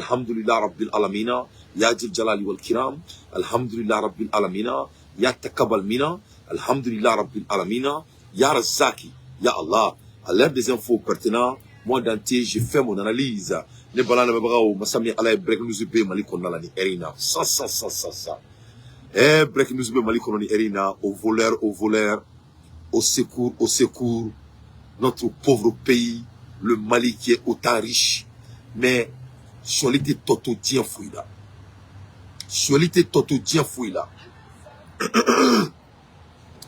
Alhamdulillah Rabbil Alamina, Ya Jil Jalali wal Kiram, Alhamdulillah Rabbil Alamina, Ya Takabal Mina, Alhamdulillah Rabbil Alamina, Ya Razaki, Ya Allah. À l'heure des infos pertinentes, moi Dante, j'ai fait mon analyse. Ne bala lamɛnbagaw, masa min Ala ye, break news bɛ Mali kɔnɔna la ni heure in na. Sa sa sa sa sa. Eh, break news bɛ Mali kɔnɔ ni heure in na. Au voleur, au voleur, au secours, au secours. Notre pauvre pays, le Mali qui est autant riche. Mais sonyali tɛ tɔ to diɲɛ foyi la. Sonyali tɛ tɔ to diɲɛ foyi la.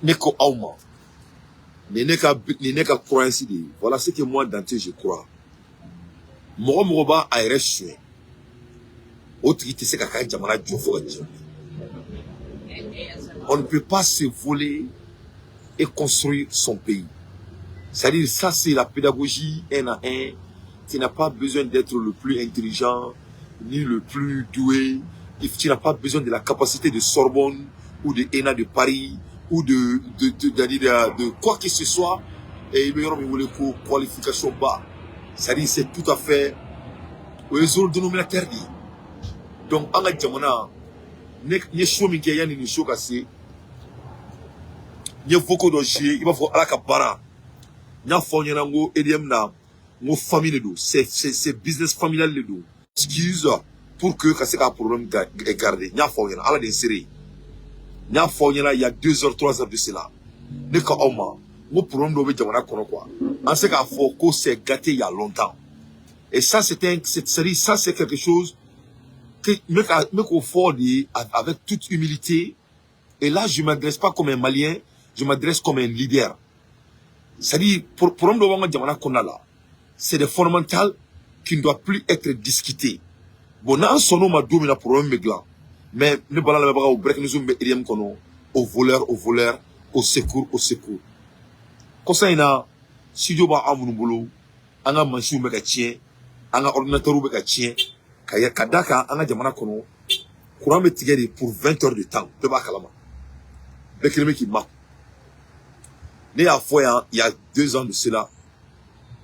Ne ko aw ma, nin ne ka croyance de ye. Voilà ce que moi Dante je crois. Mɔgɔ mɔgɔ b'a a yɛrɛ suɲɛ, o tigi tɛ se ka ka jamana jɔ fo ka diɲɛ wuli. On ne peut pas se voler et construire son pays. C'est-à-dire, ça c'est la pédagogie un à un. Tu n'as pas besoin d'être le plus intelligent, ni le plus doué. Tu n'as pas besoin de la capacité de Sorbonne ou de ENA de Paris ou de quoi que ce soit. Et il y a qualification bas. C'est-à-dire, c'est tout à fait o ye zéro dénominateur de ye. Donc, an ka jamana, ne n ye show min kɛ yanni nin show ka se, n ye vocal dɔ jouer, i b'a fɔ Ala ka baara. N y'a fɔ aw ɲɛna n ko EDM na, n ko famille de don, c'est business familial de don. Excuse pour que ka se ka problème garder. N y'a fɔ aw ɲɛna, Ala de ye seere ye. N y'a fɔ aw ɲɛna il y a 2 heures, 3 heures de cela. Ne ko aw ma, n ko problème dɔ bɛ jamana kɔnɔ quoi. An se k'a fɔ ko c'est gâté il y a longtemps. Et ça, c'est un, c'est-à-dire, ça, c'est quelque chose que, n bɛ k'o fɔ de ye avec toute humilité. Et là, je m'adresse pas comme un Malien, je m'adresse comme un leader. C'est-à-dire, problème dɔ b'an ka jamana kɔnɔna la, c'est des fondamentales qui ne doivent plus être discutées. Bon, n'an sɔnn'o ma don min na, problème bɛ dilan. Mais ne bala lamɛnbagaw, break news bɛ EDM kɔnɔ, au voleur, au voleur, au secours, au secours. Kɔsa in na, studio b'an minnu bolo, an ka mansinw bɛ ka tiɲɛ, an ka ordinateur bɛ ka tiɲɛ, ka da kan an ka jamana kɔnɔ, courant bɛ tigɛ de pour 20 heures de temps, bɛɛ b'a kalama. Bɛɛ kelen bɛ k'i makun. Ne y'a fɔ yan il y a 2 ans de cela,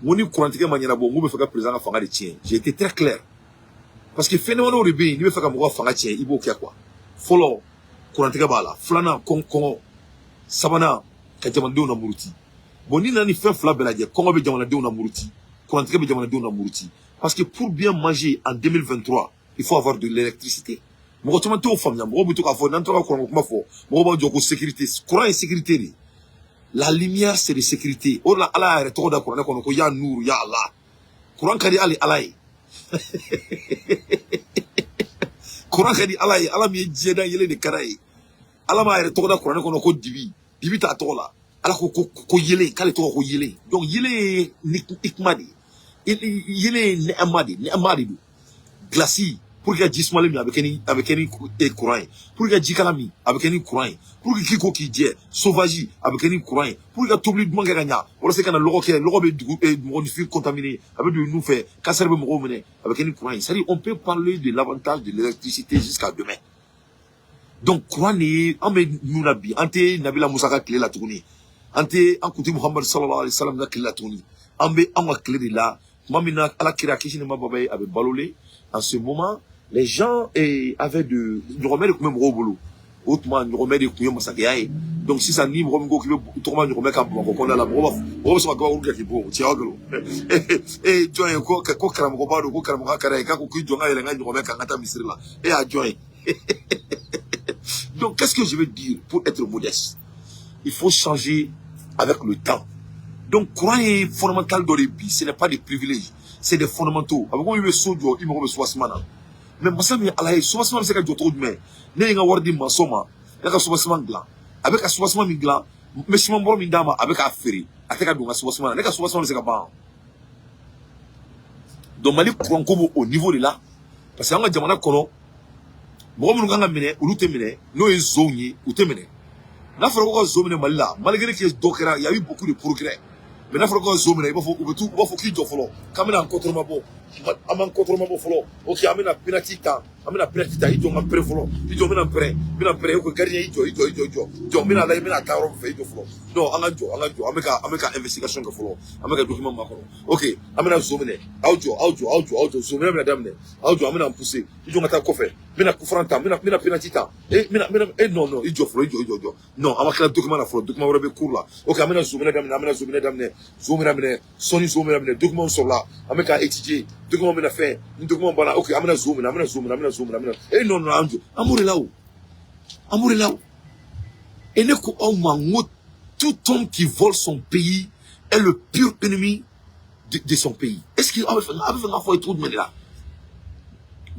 n ko ni kurantigɛ ma ɲɛnabɔ, n ko bɛ fɛ ka président ka fanga de tiɲɛ. J'ai été très clair. Parce que fɛn damadɔ de bɛ yen, n'i bɛ fɛ ka mɔgɔ fanga tiɲɛ, i b'o kɛ quoi. Fɔlɔ, kurantigɛ b'a la. Filanan, kɔngɔ. Sabanan, ka jamanadenw na muruti. Bon, n'i nana ni fɛn fila bɛɛ lajɛ, kɔngɔ bɛ jamanadenw na muruti, kurantigɛ bɛ jamanadenw na muruti. Parce que pour bien manger en 2023, il faut avoir de l'électricité. Mɔgɔ caman t'o faamuya, mɔgɔw bɛ to k'a fɔ n'an tora ka kuranko kuma fɔ, mɔgɔw b'a jɔ ko sécurité. Courant ye sécurité de ye. La lumière, c'est de sécurité. O de la Ala y'a yɛrɛ tɔgɔ da kuranɛ kɔnɔ ko ya Nuru, ya Allah. Courant ka di hali Ala ye. Courant ka di Ala ye, Ala min ye diɲɛ da yelen de ka d'a ye. Ala m'a yɛrɛ tɔgɔ da kuranɛ kɔnɔ ko dibi. Dibi t'a tɔgɔ la. Ala ko yelen, k'ale tɔgɔ ko yelen. Donc yelen ye hikma de ye. Yelen ye nɛɛma de ye, nɛɛma de don. Glace, pour que ka ji sumalen min, a bɛ kɛ ni courant ye. Pour que ka jikala min, a bɛ kɛ ni courant ye. Pour que k'i ko k'i jɛ, sauvage, a bɛ kɛ ni courant ye. Pour que ka tobili duman kɛ ka ɲa, walasa ka na lɔgɔ kɛ, lɔgɔ bɛ dugu mɔgɔninfin contaminé, a bɛ don i nun fɛ, cancer bɛ mɔgɔw minɛ, a bɛ kɛ ni courant ye. C'est-à-dire, on peut parler de l'avantage de l'électricité jusqu'à demain. Donc courant de ye an bɛ nun na bi, an tɛ Nabila Musa ka tile la tuguni. An tɛ an kuntigi Muhamadu sallallahu alaihi wasallam ka tile la tuguni. An bɛ anw ka tile de la. Tuma min na Ala kira kisi ni ma baba ye, a bɛ balolen. En ce moment, les gens avaient de ɲɔgɔmɛ de tun bɛ mɔgɔw bolo. O tuma ɲɔgɔmɛ de tun ye masakɛya ye. Donc sisan ni mɔgɔ min ko k'i bɛ tɔgɔma ɲɔgɔmɛ kan Bamakɔ kɔnɔna la, mɔgɔ b'a fɔ, mɔgɔ bɛ sɔn ka gabakuru kɛ k'i bon, o tiɲɛ ka gɛlɛn. E ye jɔn ye ko karamɔgɔba don, ko karamɔgɔya ka d'a ye, k'a ko k'i jɔ n ka yɛlɛ n ka ɲɔgɔmɛ kan n ka taa misiri la, e y'a jɔn ye? Donc qu'est-ce que je veux dire pour être modeste? Il faut changer avec le temps. Donc courant ye fondamental dɔ de bi, ce n'est pas des privilèges, c'est des fondamentaux. A bɛ komi i bɛ so jɔ, i mago bɛ soubassement na. Mais masa min ye Ala ye, soubassement bɛ se ka jɔ cogo jumɛn? Ne ye n ka wari di maçon ma, ne ka soubassement dilan. A bɛ ka soubassement min dilan, n bɛ siman bɔrɔ min d'a ma, a bɛ k'a feere, a tɛ ka don n ka soubassement na, ne ka soubassement bɛ se ka ban? Donc Mali courant ko b'o au niveau de la, parce que an ka jamana kɔnɔ, mɔgɔ minnu kan ka minɛ, olu tɛ minɛ, n'o ye zonw ye, u tɛ minɛ. N'a fɔra ko ka zon minɛ Mali la, malgré que dɔ kɛra, il y a eu beaucoup de progrès. Mais n'a fɔra ko ka zon minɛ, i b'a fɔ u bɛ t'u u b'a fɔ k'i jɔ fɔlɔ, k'an bɛna an kɔtɔrɔma bɔ. An m'an kɔtɔrɔma bɔ fɔlɔ. Ok, an bɛna penalty ta, an bɛna penalty ta. I jɔ, n ka pere fɔlɔ. I jɔ, n bɛna pɛrɛn, n bɛna pɛrɛn. Ok, gardien, i jɔ, i jɔ, i jɔ, i jɔ, jɔ, n bɛna lajɛ, n bɛna taa yɔrɔ min fɛ. I jɔ fɔlɔ. Non, an ka jɔ, an ka jɔ, an bɛ ka investigation kɛ fɔlɔ, an bɛ ka document makɔnɔ. Ok, an bɛna zon minɛ. Aw jɔ, aw jɔ, aw jɔ, aw jɔ, zon minɛ bɛna daminɛ. Aw jɔ, an bɛna pousser. I jɔ, n ka taa kɔfɛ, n bɛna coup franc ta, n bɛna penalty ta. E n bɛna e, non, non, i jɔ fɔlɔ, i jɔ, i jɔ, i jɔ. Non, an ma tila document na fɔlɔ, document wɛrɛ bɛ cours la. Ok, an bɛna zon minɛ daminɛ, an bɛna zon minɛ daminɛ, zon bɛna minɛ sɔɔni, zon bɛna minɛ, document sɔrɔla, an bɛ ka étudier document bɛna fɛn ni document banna. Ok, an bɛna zon minɛ, an bɛna zon minɛ, an bɛna zon minɛ, an bɛna e, non, non, an jɔ, an b'o de la o, an b'o de la o. Et ne ko aw ma, n ko tout homme qui vole son pays est le pur ennemi de son pays. Est-ce que aw bɛ fɛ k'a fɔ ye cogo jumɛn de la?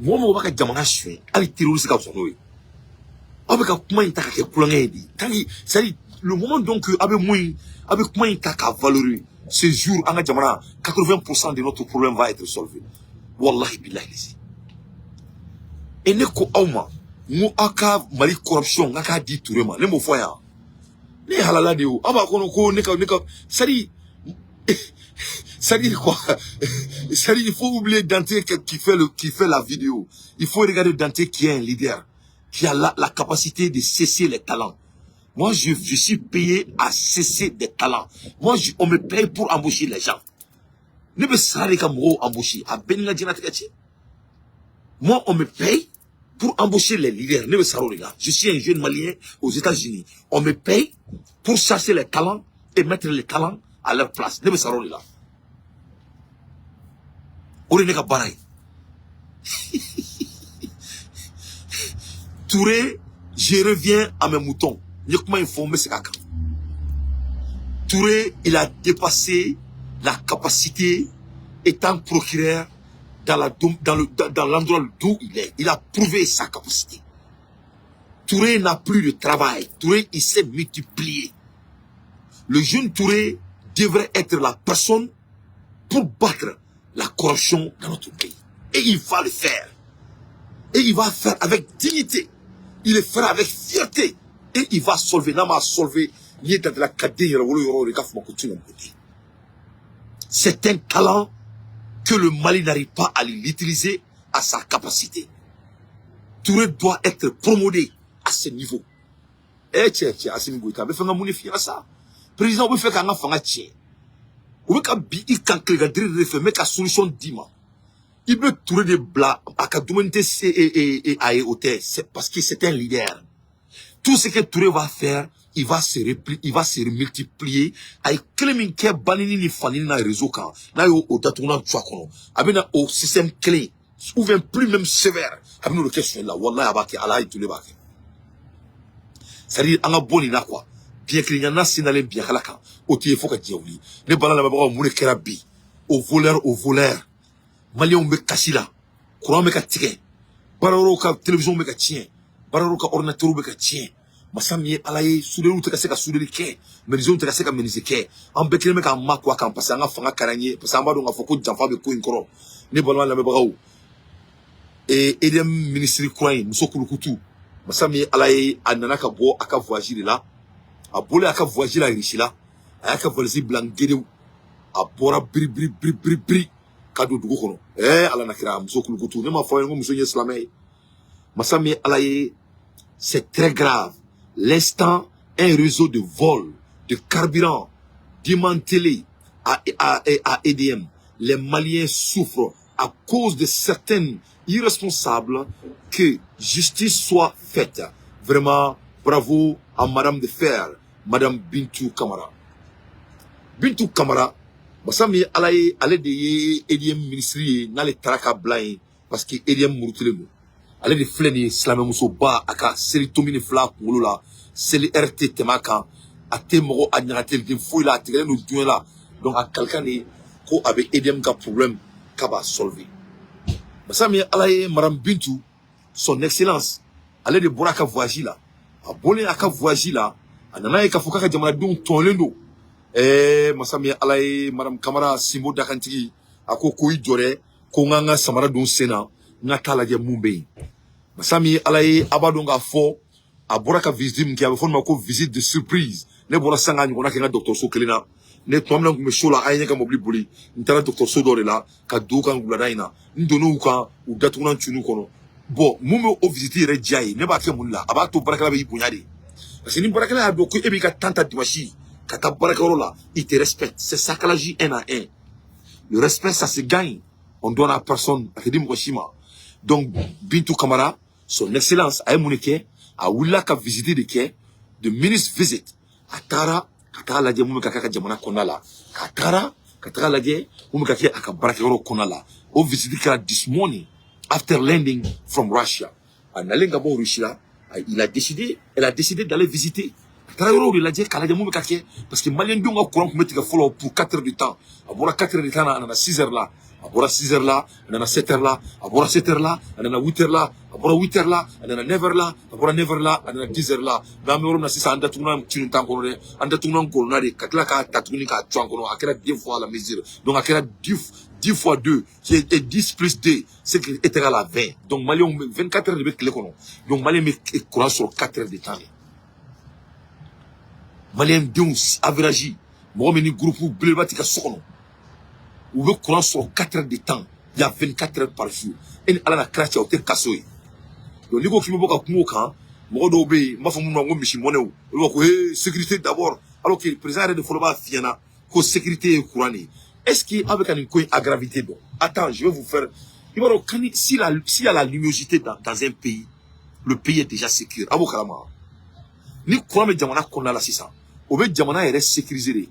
Mɔgɔ mɔgɔ b'a ka jamana suɲɛ, hali terroriste ka fisa n'o ye. Aw bɛ ka kuma in ta ka kɛ kulonkɛ ye de. Tant que, c'est-à-dire le moment donc que aw bɛ mun in, aw bɛ kuma in ta k'a valoriser, ce jour an ka jamana, 80% de notre problème va être solvé. Wallahi billahi. Et ne ko aw ma, n ko aw ka Mali corruption, n k'a di Touré ma. Ne m'o fɔ yan, ne ye halala de ye o. Aw b'a kɔnɔ ko ne ka c'est-à-dire quoi? C'est-à-dire il faut oublier Dante qui fait la vidéo. Il faut regarder Dante qui est un leader, qui a la capacité de cesser les talents. Moi, je suis payé à cesser des talents. Moi, on me paye pour embaucher les gens. Ne bɛ sara de ka mɔgɔw embaucher. A bɛɛ ni n ka diɲɛlatigɛ cɛ. Moi, on me paye pour embaucher les leaders. Ne bɛ sara o de la. Je suis un jeune Malien aux États-Unis. On me paye pour chasser les talents et mettre les talents à leur place. Ne bɛ sara o de la. O de ye ne ka baara ye. Touré, je reviens à mes moutons. N ye kuma in fɔ, n bɛ segin a kan. Touré, il a dépassé la capacité étant procureur dans la dans le dans l'endroit d'où il est. Il a prouvé sa capacité. Touré n'a plus de travail. Touré, il s'est multiplié. Le jeune Touré devrait être la personne pour battre la corruption dans notre pays. Et il va le faire. Et il va faire avec dignité. Il le fera avec fierté. Et il va solver. N'a ma solver. C'est un talent que le Mali n'arrive pas à l'utiliser à sa capacité. Touré doit être promodé à ce niveau. Eh, tiens, tiens, Assimi Goïta, bɛ fɛn ka mun de f'i ɲɛna sa? Président, u bɛ fɛ k'an ka fanga tiɲɛ. U bɛ ka bi i kan tile ka diri de fɛ, n bɛ ka solution d'i ma. I bɛ Touré de bila a ka dumuni tɛ se e a ye o tɛ, c'est parce que c'est un leader. Tout ce que Touré va faire, il va se replier, il va se multiplier. A ye kelen min kɛ banini ni fanini na réseau kan, n'a y'o o datugulan tu a kɔnɔ, a bɛ na o système kelen ou bien plus même sévère, a bɛ n'o de kɛ suɲɛli la. Walahi a b'a kɛ, Ala ye Touré b'a kɛ. C'est-à-dire an ka bɔ nin na quoi. Biɲɛ kelen ɲana sen dalen biɲɛkala kan, o tɛ ye fo ka diɲɛ wuli. Ne bala lamɛnbagaw, mun de kɛra bi? Au voleur, au voleur. Maliyɛnw bɛ kasi la, courant bɛ ka tigɛ, baarayɔrɔw ka télévision bɛ ka tiɲɛ, baarayɔrɔw ka ordinateur bɛ ka tiɲɛ. Masa min ye Ala ye, soudeur tɛ ka se ka soudeur kɛ, menuisier tɛ ka se ka menuisier kɛ. An bɛɛ kelen bɛ k'an makun a kan parce que an ka fanga ka d'an ye, parce que an b'a dɔn k'a fɔ ko janfa bɛ ko in kɔrɔ. Ne balima lamɛnbagaw, ee EDM ministre kura in, muso kulukutu, masa min ye Ala ye, a nana ka bɔ a ka voyage de la. A bɔlen a ka voyage la Russie la, a y'a ka valise bila Ngerew, a bɔra biri biri biri biri biri ka don dugu kɔnɔ. Ɛɛ Ala na kira, muso kulukutu, ne m'a fɔ aw ye ko muso in ye silamɛ ye. Masa min ye Ala ye, c'est très grave. L'instant, un réseau de vol de carburant démantelé à EDM. Les Maliens souffrent à cause de certaines irresponsables. Que justice soit faite. Vraiment, bravo à Madame de Fer, Madame Bintou Kamara. Bintou Kamara, masa min ye Ala ye, ale de ye EDM ministre ye n'ale taara ka bila yen parce que EDM murutilen don. Ale de filɛ nin ye, silamɛmusoba, a ka seli tomi ni fila a kunkolo la, seli heure tɛ tɛmɛ a kan, a tɛ mɔgɔ a ɲaga tɛ den foyi la, a tigɛlen don diɲɛ la. Donc a kalikan de ko a bɛ EDM ka problème k'a b'a solver. Masa min ye Ala ye, Madame Bintou, son excellence, ale de bɔra a ka voyage la. A bɔlen a ka voyage la, a nana ye k'a fɔ k'a ka jamanadenw tɔɔrɔlen don. Ɛɛ masa min ye Ala ye, Madame Kamara Sinbo dakantigi, a ko ko i jɔ dɛ, ko n k'an ka samara don sen na, n ka taa lajɛ mun bɛ yen. Masa min ye Ala ye, a b'a dɔn k'a fɔ a bɔra ka visite min kɛ, a bɛ fɔ o ma ko visite de surprise. Ne bɔra sisan ka ɲɔgɔnna kɛ n ka dɔgɔtɔrɔso kelen na. Ne tuma min na n tun bɛ so la, a ye ne ka mobili boli, n taara dɔgɔtɔrɔso dɔ de la ka don u kan wulada in na. N donn'u kan, u datugulan cun'u kɔnɔ. Bon, mun bɛ o visite yɛrɛ diya ye? Ne b'a kɛ mun de la? A b'a to baarakɛla b'i bonya de, parce que ni baarakɛla y'a dɔn ko e b'i ka temps ta dimanche ka taa baarakɛyɔrɔ la, il te respecte. C'est sakalage un à un. Le respect, ça se gagne, on donne à personne, a tɛ di mɔgɔ si ma. Donc Bintou Kamara, son excellence, a ye mun de kɛ? A wulila ka visite de kɛ, de ministre visite. A taara ka taga lajɛ mun bɛ ka kɛ a ka jamana kɔnɔna la, ka taara ka taga lajɛ mun bɛ ka kɛ a ka baarakɛyɔrɔ kɔnɔna la. O visite kɛra this morning after landing from Russia. A nalen ka bɔ Russie la, il a décidé, elle a décidé d'aller visiter. A taara yɔrɔw de lajɛ k'a lajɛ mun bɛ ka kɛ, parce que maliyɛn denw ka courant tun bɛ tigɛ fɔlɔ pour 4 heures de temps. A bɔra 4 heures de temps na, a nana 6 heures la. A bɔra 6 heures la, a nana 7 heures la. A bɔra 7 heures la, a nana 8 heures la. A bɔra 8 heures la, a nana 9 heures la. A bɔra 9 heures la, a nana 10 heures la. Mais an bɛ yɔrɔ min na sisan, an datugunan tunu t'an kɔnɔ dɛ, an datugunan kɔnɔna de ka tila k'a ta tuguni k'a tu an kɔnɔ. A kɛra deux fois la mesure. Donc a kɛra 10, 10 fois 2, c'est 10 plus 2, c'est que est égal à 20. Donc maliyɛnw bɛ 24 heures de bɛ tile kɔnɔ. Donc maliyɛn bɛ courant sɔrɔ 4 heures de temps de. Maliyɛn denw average, mɔgɔ min ni groupe belebeleba t'i ka so kɔnɔ, u bɛ courant sɔrɔ 4 heures de temps. Il y a 24 heures par jour. E ni Ala na kira cɛ, o tɛ kaso ye. Donc n'i ko k'i bɛ bɔ ka kuma o kan, mɔgɔ dɔw bɛ yen, n b'a fɔ minnu ma ko misi mɔnɛw, olu b'a fɔ ko hey, sécurité d'abord, alors que président yɛrɛ de fɔlɔ b'a f'i ɲɛna ko sécurité ye courant de ye. Est ce que aw bɛ ka nin ko in agravité dɔn? Attends, je vais vous faire. I b'a dɔn, quand si la s'il y a la luminosité dans un pays, le pays est déjà sécure. A b'o kalama. Ni courant bɛ jamana kɔnɔna la sisan, o bɛ jamana yɛrɛ sécuriser de.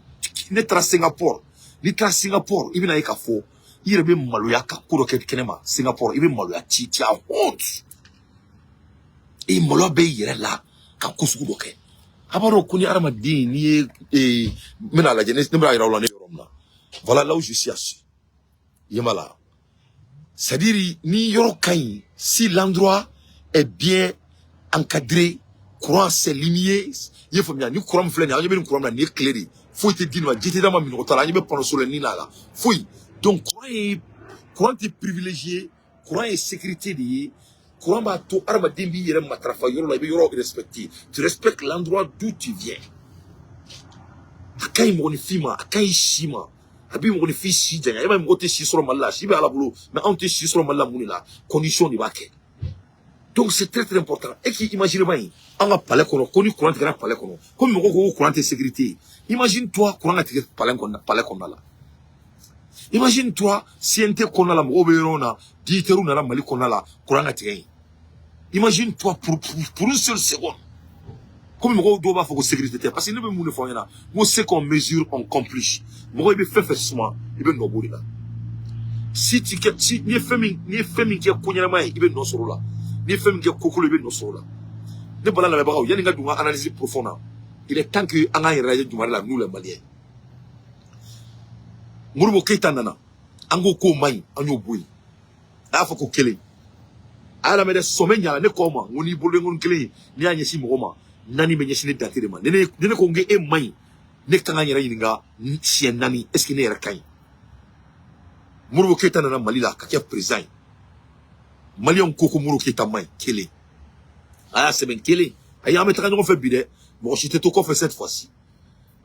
Ne taara Singapour. N'i taara Singapour, i bɛna ye k'a fɔ i yɛrɛ bɛ maloya ka ko dɔ kɛ kɛnɛma. Singapour, i bɛ maloya, ci tu as honte, i maloya bɛ i yɛrɛ la ka ko sugu dɔ kɛ. A b'a dɔn ko ni hadamaden n'i ye n bɛna lajɛ, ne bɛna yira aw la ne yɔrɔ min na. Voilà là où je suis assis. I b'a la, c'est-à-dire ni yɔrɔ ka ɲi, si l'endroit est bien encadré, courant, c'est lumière. I ye faamuya? Ni courant min filɛ nin ye, an ɲɛ bɛ nin courant min na, nin ye tile de ye, foyi tɛ di nin ma, ji tɛ d'a ma, minɔgɔ t'a la, an ɲɛ bɛ panneau solaire ni la foyi. Donc courant ye, courant tɛ privilégié, courant ye sécurité de ye. Courant b'a to hadamaden b'i yɛrɛ matarafa yɔrɔ la, i bɛ yɔrɔ respecter, tu respectes l'endroit d'où tu viens. A ka ɲi mɔgɔninfin ma, a ka ɲi si ma, a bɛ mɔgɔninfin si janya. E b'a ye, mɔgɔ tɛ si sɔrɔ Mali la, si bɛ Ala bolo, mais anw tɛ si sɔrɔ Mali la. Mun de la? Condition de b'a kɛ. Donc c'est très très important. E k'i imaginer ba in, an ka palais kɔnɔ, ko ni courant tigɛra palais kɔnɔ, ko mɔgɔw ko ko courant tɛ sécurité ye. Imagine toi courant ka tigɛ palais kɔnɔ, palais kɔnɔna la. Imagine toi CNT kɔnɔna la, mɔgɔw bɛ yɔrɔ na, dignitaires nana Mali kɔnɔna la, courant ka tigɛ yen. Imagine toi pour une seule seconde. Komi mɔgɔw dɔw b'a fɔ ko sécurité tɛ, parce que ne bɛ mun de fɔ aw ɲɛna? N ko ce qu'on mesure, on complice. Mɔgɔ, i bɛ fɛn fɛn suma, i bɛ nɔ b'o de la. Si tu kɛ, si n'i ye fɛn min, n'i ye fɛn min kɛ ko ɲɛnama ye, i bɛ nɔ sɔrɔ o la. N'i ye fɛn min kɛ kokolo, i bɛ nɔ sɔrɔ o la. Ne bala lamɛnbagaw, yanni n ka don n ka analyse profonde na, il est temps que an k'an yɛrɛ lajɛ jumɛn la, nous les Maliens. Modibo Keyita nana, an ko k'o man ɲi, an y'o bɔ yen. A y'a fɔ ko kelen, a y'a lamɛn dɛ, sɔmɛ ɲana ne kɔ ma. N ko n'i bolodenkɔni kelen ye, n'i y'a ɲɛsin mɔgɔ ma, naani bɛ ɲɛsin ne dante de ma. Ni ne ko n ko e man ɲi, ne kan ka n yɛrɛ ɲininka siɲɛ naani, est ce que ne yɛrɛ ka ɲi? Modibo Keyita nana Mali la ka kɛ président ye. Maliyɛnw ko ko Modibo Keyita man ɲi. Kelen, a y'a sɛbɛn kelen. Ayi, an bɛ taga ɲɔgɔn fɛ bi dɛ, mɔgɔ si tɛ to kɔfɛ cette fois ci.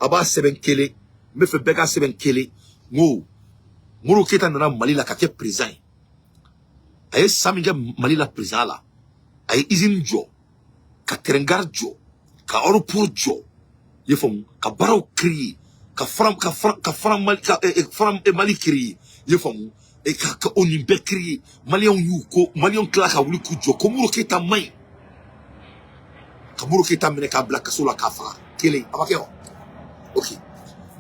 A b'a sɛbɛn kelen, n bɛ fɛ bɛɛ k'a sɛbɛn kelen. N ko Modibo Keyita nana Mali la ka kɛ président ye. A ye san min kɛ Mali la président la, a ye usine jɔ, ka train gare jɔ, ka aéroport jɔ, i ye faamu, ka baaraw créer, ka franc Mali, ka franc Mali créer, i ye faamu, ka o nin bɛɛ créer. Maliyɛnw y'u ko, maliyɛnw tila ka wuli k'u jɔ ko Modibo Keyita man ɲi, ka Modibo Keyita minɛ k'a bila kaso la k'a faga. Kelen, a ma kɛ wa? Ok,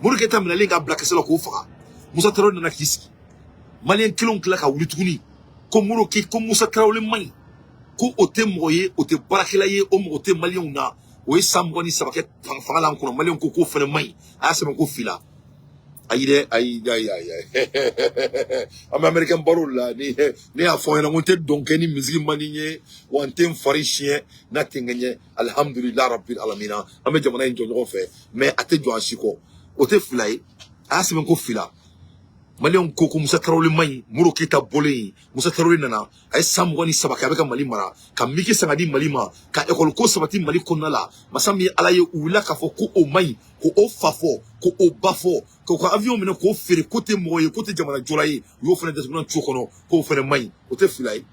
Modibo Keyita minɛlen k'a bila kaso la k'o faga, Musa Tarawele nana k'i sigi. Maliyɛn kelenw tila ka wuli tuguni ko Modibo Keyita, ko Musa Tarawele man ɲi, ko o tɛ mɔgɔ ye, o tɛ baarakɛla ye, o mɔgɔ tɛ maliyɛnw na. O ye san 23 kɛ fanga la an kɔnɔ. Maliyɛnw ko k'o fana man ɲi. A y'a sɛbɛn ko fila. Ayi dɛ, ayi, ayi, ayi, ayi, an bɛ américain baro la. Ni ne y'a fɔ aw ɲɛna ko n tɛ dɔn kɛ ni misiri man di n ye, wa n tɛ n fari siɲɛ n'a tɛ n ɲɛ. Alihamudulila rabbil alamina, an bɛ jamana in jɔ ɲɔgɔn fɛ, mais a tɛ jɔ an si kɔ. O tɛ fila ye. A y'a sɛbɛn ko fila. Maliyɛnw ko ko Musa Tarawele man ɲi. Modibo Keyita bɔlen yen, Musa Tarawele nana, a ye san 23 kɛ, a bɛ ka Mali mara, ka miki san ka di Mali ma, ka ekɔli ko sabati Mali kɔnɔna la. Masa min ye Ala ye, u wulila k'a fɔ ko o man ɲi, ko o fa fɔ, ko o ba fɔ. K'o ka avion minɛ k'o feere, ko tɛ mɔgɔ ye, ko tɛ jamana jɔla ye, u y'o fana datugulan co kɔnɔ, k'o fana man ɲi, o tɛ fila ye.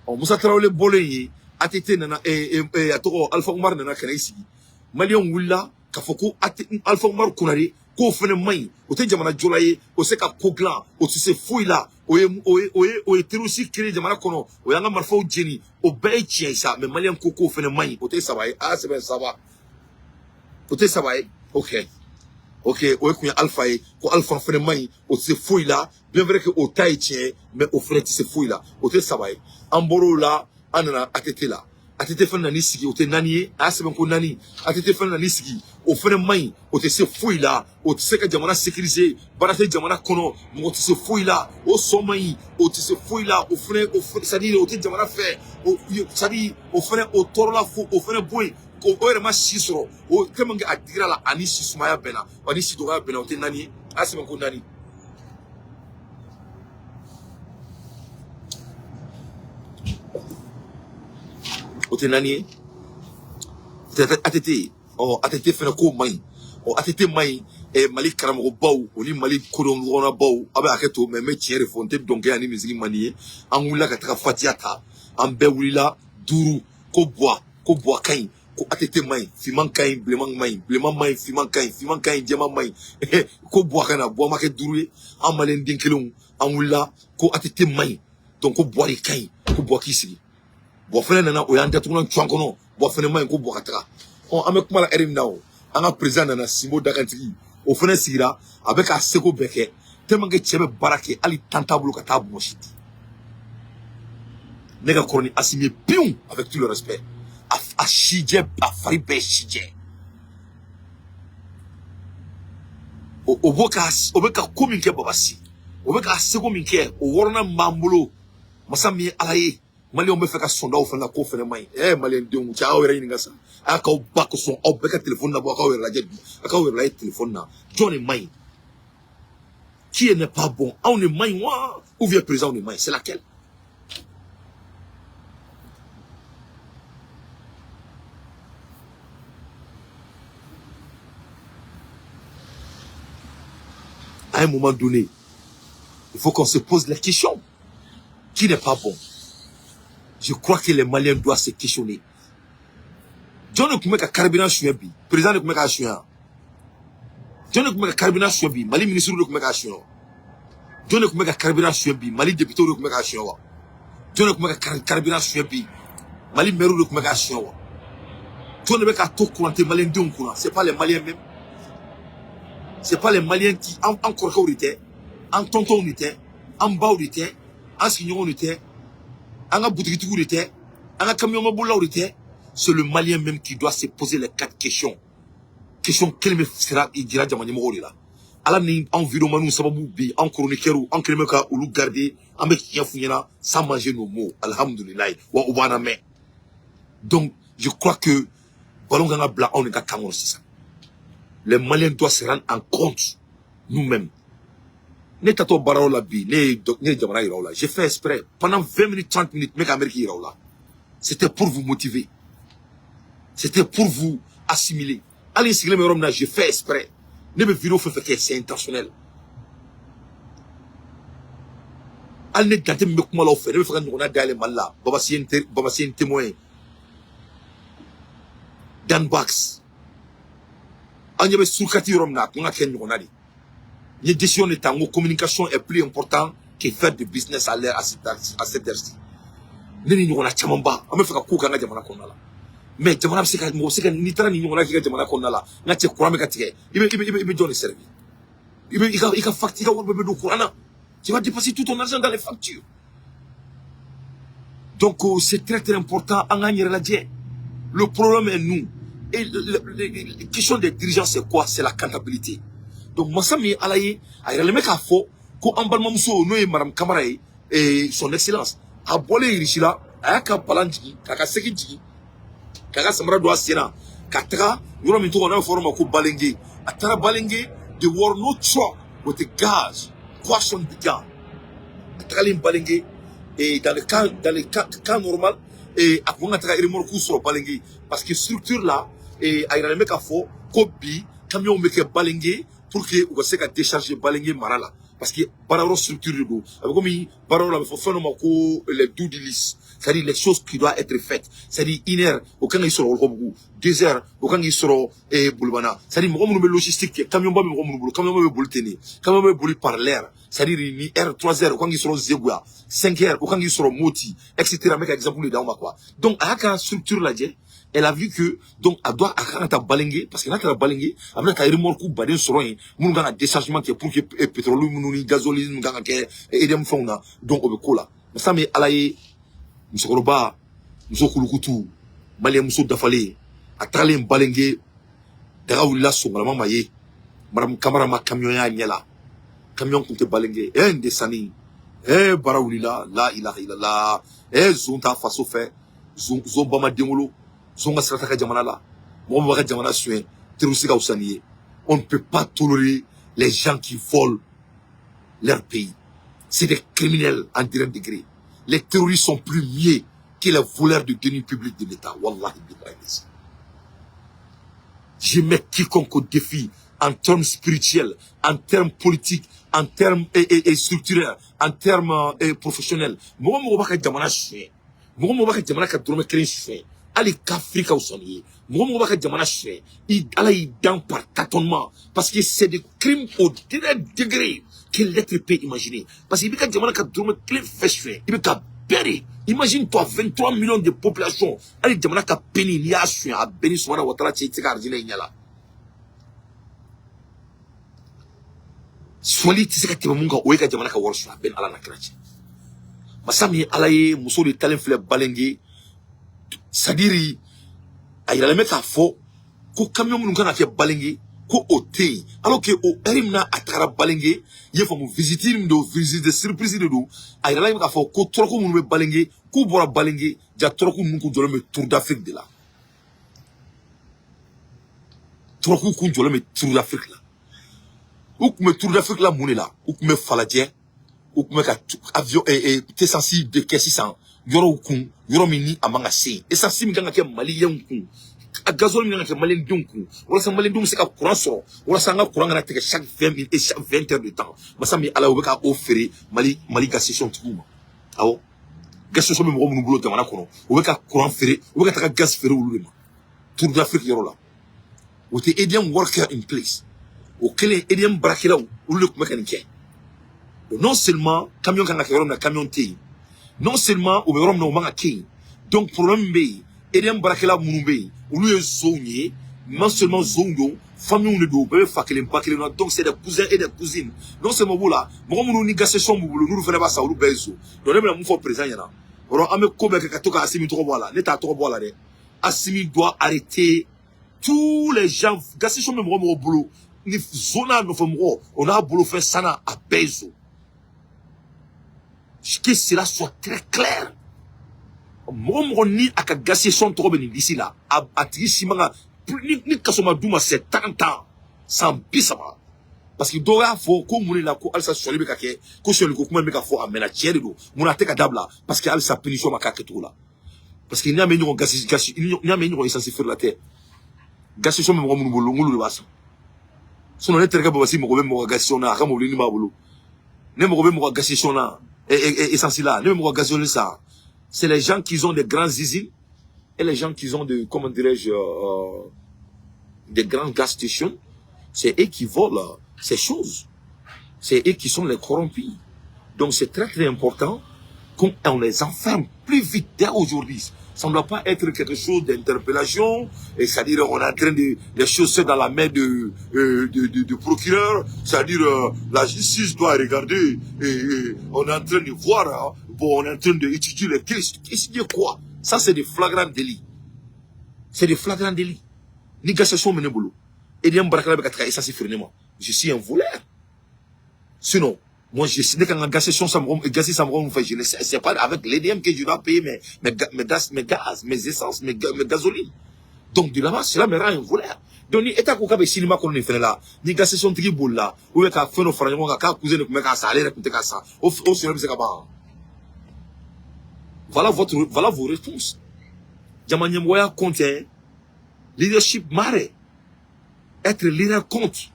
Ɔ, Musa Tarawele bɔlen yen, ATT nana, a tɔgɔ Alpha Umaru nana ka na i sigi. Maliyɛnw wulila k'a fɔ ko Alpha Umaru Konare k'o fana man ɲi, o tɛ jamana jɔla ye, o se ka ko dilan, o tɛ se foyi la, o ye terroriste créé jamana kɔnɔ, o y'an ka marifaw jeni, o bɛɛ ye tiɲɛ ye sa, mais maliyɛn ko k'o fana man ɲi, o tɛ saba ye. A sɛbɛn saba, o tɛ saba ye. Ok, o ye kun ye Alpha ye, ko Alpha fana man ɲi, o tɛ se foyi la, bien vrai que o ta ye tiɲɛ ye, mais o fana tɛ se foyi la, o tɛ saba ye. An bɔr'o la, an nana ATT la. ATT fana nan'i sigi, o tɛ naani ye, a y'a sɛbɛn ko naani. ATT fana nan'i sigi, o fana man ɲi, o tɛ se foyi la, o tɛ se ka jamana sécuriser, baara tɛ jamana kɔnɔ, mɔgɔ tɛ se foyi la, o sɔn man ɲi, o tɛ se foyi la, o fana, o c'est à dire o tɛ jamana fɛ, o c'est à dire o fana, o tɔɔrɔla fo o fana bɔ yen, o yɛrɛ ma si sɔrɔ, o tellement que a digira la, ani si sumaya bɛnna, ani si dɔgɔya bɛnna, o tɛ naani ye, a y'a sɛbɛn ko naani. O tɛ naani ye, o tɛ ATT ye. Ɔ, ATT fana k'o man ɲi, ɔ, ATT man ɲi. Mali karamɔgɔbaw o ni Mali kodɔnbaw, aw bɛ hakɛ to, mais n bɛ tiɲɛ de fɔ, n tɛ dɔnkɛ ani misiri man di ye. An wulila ka taga fatiya ta, an bɛɛ wulila duuru ko buwa, ko buwa ka ɲi, ko ATT man ɲi, finman ka ɲi, bilenman man ɲi, bilenman man ɲi, finman ka ɲi, finman ka ɲi, jɛman man ɲi, ko buwa ka na, buwa ma kɛ duuru ye. An maliyɛn den kelenw, an wulila ko ATT man ɲi, donc ko buwa de ka ɲi, ko buwa k'i sigi. Buwa fɛnɛ nana, o y'an datugulan cu an kɔnɔ, buwa fɛnɛ man ɲi, ko buwa ka taga. Ɔ, an bɛ kuma la ɛri min na, o an ka président nana, Sinbo Dakantigi, o fɛnɛ sigira, a bɛ k'a seko bɛɛ kɛ, tellement que cɛ bɛ baara kɛ, hali tan t'a bolo ka taa Bonbonsi di. Ne ka kɔrɔ ni Asimi ye piwu, avec tout le respect, a sijɛ, a fari bɛɛ sijɛ, o bɔ ka o bɛ ka ko min kɛ Babasi, o bɛ k'a seko min kɛ, o wɔɔrɔnan min b'an bolo, masa min ye Ala ye, maliyɛnw bɛ fɛ ka sɔndaw fana k'o fana man ɲi. Maliyɛn denw, cɛ, aw yɛrɛ ɲininka sa, a k'aw ba kosɔn, aw bɛɛ ka telefɔni nabɔ, a k'aw yɛrɛ lajɛ bi, a k'aw yɛrɛ lajɛ telefɔni na, jɔn de man ɲi? Qui n'est pas bon? Anw de man ɲi wa, ou bien président de man ɲi? C'est laquelle? À un moment donné, il faut qu'on se pose la question: qui n'est pas bon? Je crois que les Maliens doivent se questionner. Jɔn de tun bɛ ka carburant suɲɛ bi? Président de tun bɛ k'a suɲɛ wa? Jɔn de tun bɛ ka carburant suɲɛ bi? Mali ministre de tun bɛ k'a suɲɛ wa? Jɔn de tun bɛ ka carburant suɲɛ bi? Mali député de tun bɛ k'a suɲɛ wa? Jɔn de tun bɛ ka carburant suɲɛ bi? Mali maire de tun bɛ k'a suɲɛ wa? Jɔn de bɛ k'a to courant tɛ maliyɛndenw kunna? C'est pas les Maliens même? C'est pas les Maliens qui, an kɔrɔkɛw de tɛ, an tɔntɔnw de tɛ, an baw de tɛ, an sigiɲɔgɔnw de tɛ, an ka butigitigiw de tɛ, an ka camion de tɛ? C'est le Malien même qui doit se poser les quatre questions. Question kelen bɛ sira jira jama ɲɛmɔgɔw de la. Ala ni anw videomaniw sababu bi, an chroniqueurs, an kɛlen bɛ ka olu garder, an bɛ tiɲɛ f'u ɲɛna sans manger nos mots, alhamdulilayi, wa u b'an lamɛn. Donc je crois que ballon kan ka bila anw de ka kan kɔnɔ sisan. Les Maliens doivent se rendre en compte nous-mêmes. Ne tatɔ baarayɔrɔ la bi, ne ye jamana yira aw la, j'ai fait exprès pendant 20 minutes, 30 minutes, n bɛ ka Amérique yira aw la. C'était pour vous motiver, c'était pour vous assimiler. Hali n sigilen bɛ yɔrɔ min na, j'ai fait exprès. Ne bɛ vidéo fɛn fɛn kɛ, c'est intentionnel. Hali ne dante min bɛ kuma la aw fɛ, ne bɛ fɛ ka ɲɔgɔnna dayɛlɛ Mali la. Babasi ye n teri, Babasi ye n témoin ye. Dan Bax, an ɲɛ bɛ surukati yɔrɔ min na, a kun ka kɛ ɲɔgɔnna de. N ye décision de ta, n ko communication est plus important que faire de business à l'heure à cette heure-ci. Ne ni ɲɔgɔnna caman ba, an bɛ fɛ ka ko kɛ an ka jamana kɔnɔna la, mais jamana bɛ se ka mɔgɔ bɛ se ka, n'i taara nin ɲɔgɔnna k'i ka jamana kɔnɔna la, n ka cɛ, courant bɛ ka tigɛ, i bɛ jɔn de servir? I bɛ i ka facture, i ka wari bɛɛ bɛ don courant na, tu vas dépenser tout ton argent dans les factures. Donc c'est très très important, an k'an yɛrɛ lajɛ. Le problème est nous. Et la question des dirigeants, c'est quoi? C'est la comptabilité. Donc masa min ye Ala ye, a yɛrɛlen bɛ k'a fɔ ko an balimamuso, n'o ye madame Kamara ye, son excellence, a bɔlen Irisi la, a y'a ka palan jigin, k'a ka segi jigin, k'a ka samara don a sen na, ka taga yɔrɔ min tɔgɔ n'a bɛ fɔ o ma ko Balenge. A taara Balenge, there were no truck with the gas question began. A tagalen Balenge, et dans le cas normal, et a kun ka taga remorque sɔrɔ Balenge, parce que structure la, et a yiralen bɛ k'a fɔ ko bi camion bɛ kɛ Balenge. pour que u ka se ka décharger Balingue mara la, parce que baara yɔrɔ structure de don. A bɛ komi baara yɔrɔ la, a bɛ fɔ fɛn dɔ ma ko les do de liste, c'est-à-dire les choses qui doivent être faites. C'est-à-dire 1 heure, o kan k'i sɔrɔ Wɔlɔkɔbugu, 2 heures, o kan k'i sɔrɔ Bolibana. C'est-à-dire mɔgɔ minnu bɛ logistique kɛ, camion ba bɛ mɔgɔ minnu bolo, camion ba bɛ boli ten de, camion bɛ boli par l'heure. C'est-à-dire ni heure, 3 heures, o kan k'i sɔrɔ Zeguya, 5 heures, o kan k'i sɔrɔ Moti, et cetera. N bɛ ka exemple de d'aw ma, quoi. Donc a y'a ka structure lajɛ, elle a vu que donc a doit a kan ka taa Balingue, parce que n'a taara Balingue, a bɛna taa remorque baden sɔrɔ yen minnu kan ka déchargement kɛ pour que pétrole minnu ni gasoline minnu kan ka kɛ EDM fɛnw na. Donc o bɛ ko la. Masa min Ala ye, musokɔrɔba muso kulukutu, maliyɛn muso dafalen, a tagalen Balingue, daga wulila, songalama ma ye, madame Kamara ma camion y'a ɲɛ la, camion kun tɛ Balingue. N de sani baara wulila. La ilaha illallah. Zon t'a faso fɛ, zon zon ba ma den wolo, zon ka sira t'a ka jamana la. Mɔgɔ min b'a ka jamana suɲɛ, terroriste ka fisa n'i ye. On ne peut pas tolérer les gens qui volent leur pays. C'est des criminels en dernier degré. Les terroristes sont plus mieux que les voleurs de deniers publics de l'État. Wallahi billahi. Je mets quiconque au défi en termes spirituels, en termes politiques, en termes et structurels, en termes professionnels. Mɔgɔ mɔgɔ b'a ka jamana suɲɛ, mɔgɔ mɔgɔ b'a ka jamana ka dɔrɔmɛ kelen suɲɛ, hali kafiri ka fisa n'i ye. Mɔgɔ mɔgɔ b'a ka jamana suɲɛ, i Ala y'i dan par tâtonnement, parce que c'est des crimes au dernier degré que l'être peut imaginer. Parce que i bɛ ka jamana ka dɔrɔmɛ kelen fɛ suɲɛ, i bɛ ka bɛɛ de. Imagine-toi 23 millions de population, hali jamana ka peni, n'i y'a suɲɛ, a bɛɛ ni Sumana Watara cɛ, i tɛ se ka arijinɛ i ɲɛ la. Suɲɛli tɛ se ka tɛmɛ mun kan, o ye ka jamana ka wari suɲɛ, a bɛɛ ni Ala na kira cɛ. Masa min ye Ala ye, muso de talen filɛ Balingue. C'est-à-dire a yiralen bɛ k'a fɔ ko camion minnu kan ka kɛ Balingue, ko o tɛ yen, alors que o heure min na a tagara Balingue, i ye faamu, visite min don, visite de surprise de don. A yiralen bɛ k'a fɔ ko truck minnu bɛ Balingue, k'u bɔra Balingue, ja truck ninnu kun jɔlen bɛ Tour d'Afrique de la. Truck kun jɔlen bɛ Tour d'Afrique la. U kun bɛ Tour d'Afrique la mun de la? U kun bɛ Falajɛ, u kun bɛ ka avion essence de kɛ sisan yɔrɔw kun, yɔrɔ min ni a man ka se yen. Essence min kan ka kɛ maliyɛnw kun, a gasoil min kan ka kɛ maliyɛndenw kun, walasa maliyɛndenw bɛ se ka courant sɔrɔ, walasa an ka courant kana tigɛ chaque 20 minutes et chaque 20 heures de temps. Masa min Ala ye, u bɛ ka o feere Mali gas station tigiw ma. Awɔ, gas station bɛ mɔgɔ minnu bolo jamana kɔnɔ, u bɛ ka courant feere, u bɛ ka taga gaz feere olu de ma Tour d'Afrique yɔrɔ la. O tɛ EDM worker in place o kelen, EDM baarakɛlaw, olu de tun bɛ ka nin kɛ. Non seulement camion kan ka kɛ yɔrɔ min na, camion tɛ yen. Non seulement u bɛ yɔrɔ min na, o man ka kɛ yen. Donc problème min bɛ yen, EDM baarakɛla minnu bɛ yen, olu ye zonw ye. Non seulement zonw don, famille de don, u bɛɛ bɛ fa kelen ba kelen na. Donc c'est des cousins et des cousines. Non seulement b'o la, mɔgɔ minnu ni gas station b'u bolo, n'olu fana b'a san, olu bɛɛ ye zon. Donc ne bɛna mun fɔ président ɲɛna? O rɔ, an bɛ ko bɛɛ kɛ ka to ka Assimi tɔgɔ bɔ a la. Ne t'a tɔgɔ bɔ a la dɛ. Assimi doit arrêter tous les gens. Gas station bɛ mɔgɔ mɔgɔ bolo, ni zon n'a nɔfɛ mɔgɔ, o n'a bolofɛn sanna, a bɛɛ ye zon. Que cela soit très clair. Mɔgɔ mɔgɔ ni a ka gas station tɔgɔ bɛ nin liste la, a tigi si man ka ni kaso ma d'u ma, c'est 30 ans, san 30. Parce que dɔw y'a fɔ ko mun de la ko halisa sɔli bɛ ka kɛ, ko sɔli ko kuma bɛ ka fɔ a mɛnna, tiɲɛ de don. Mun na a tɛ ka dabila? Parce que halisa punition ma k'a kɛcogo la. Parce que n'i y'a mɛn ɲɔgɔn gasi gasi, n'i y'a mɛn ɲɔgɔn essence feerela tɛ, gas station bɛ mɔgɔ minnu bolo, n'olu de b'a san. Sinon ne terikɛ Babasi mago bɛ mɔgɔ gas station na, a ka mobili b'a bolo. Ne mago bɛ mɔgɔ gas station na, essence la, ne bɛ mɔgɔ gasoline san. C'est les gens qui ont des grandes usines et les gens qui ont de, comment dirais-je, des grandes gas stations, c'est eux qui volent ces choses. C'est eux qui sont les corrompus. Donc c'est très très important qu'on les enferme plus vite dès aujourd'hui. Ça ne doit pas être quelque chose d'interpellation, et c'est-à-dire on est en train de, les choses sont dans la main de procureur, c'est-à-dire la justice doit regarder, et on est en train de voir, hein, bon, on est en train d'étudier les cas. Étudier quoi? Ça c'est des flagrants délits. C'est des flagrants délits. Ni gas station bɛ ne bolo, EDM baarakɛla bɛ ka taga essence feere ne ma, je suis un voleur. Sinon, moi, je sais quand gas station, ça me gaz, ça me fait, je ne sais, c'est pas avec l'EDM que je dois payer mes gaz, mes essences, mes gasolines. Donc, de là-bas, cela me rend un voleur. Donc, ni état ko k'a bɛ cinéma kɔnɔ nin fɛnɛ la, ni gas station tigi bolila, ou bien ka fɛn dɔ fara ɲɔgɔn kan, k'a cousin de tun bɛ k'a san, ale yɛrɛ tun tɛ k'a san, o sɔrɔ bɛ se ka ban. Voilà vos réponses. Jama ɲɛmɔgɔya compte, hein. Leadership matter. Être leader compte.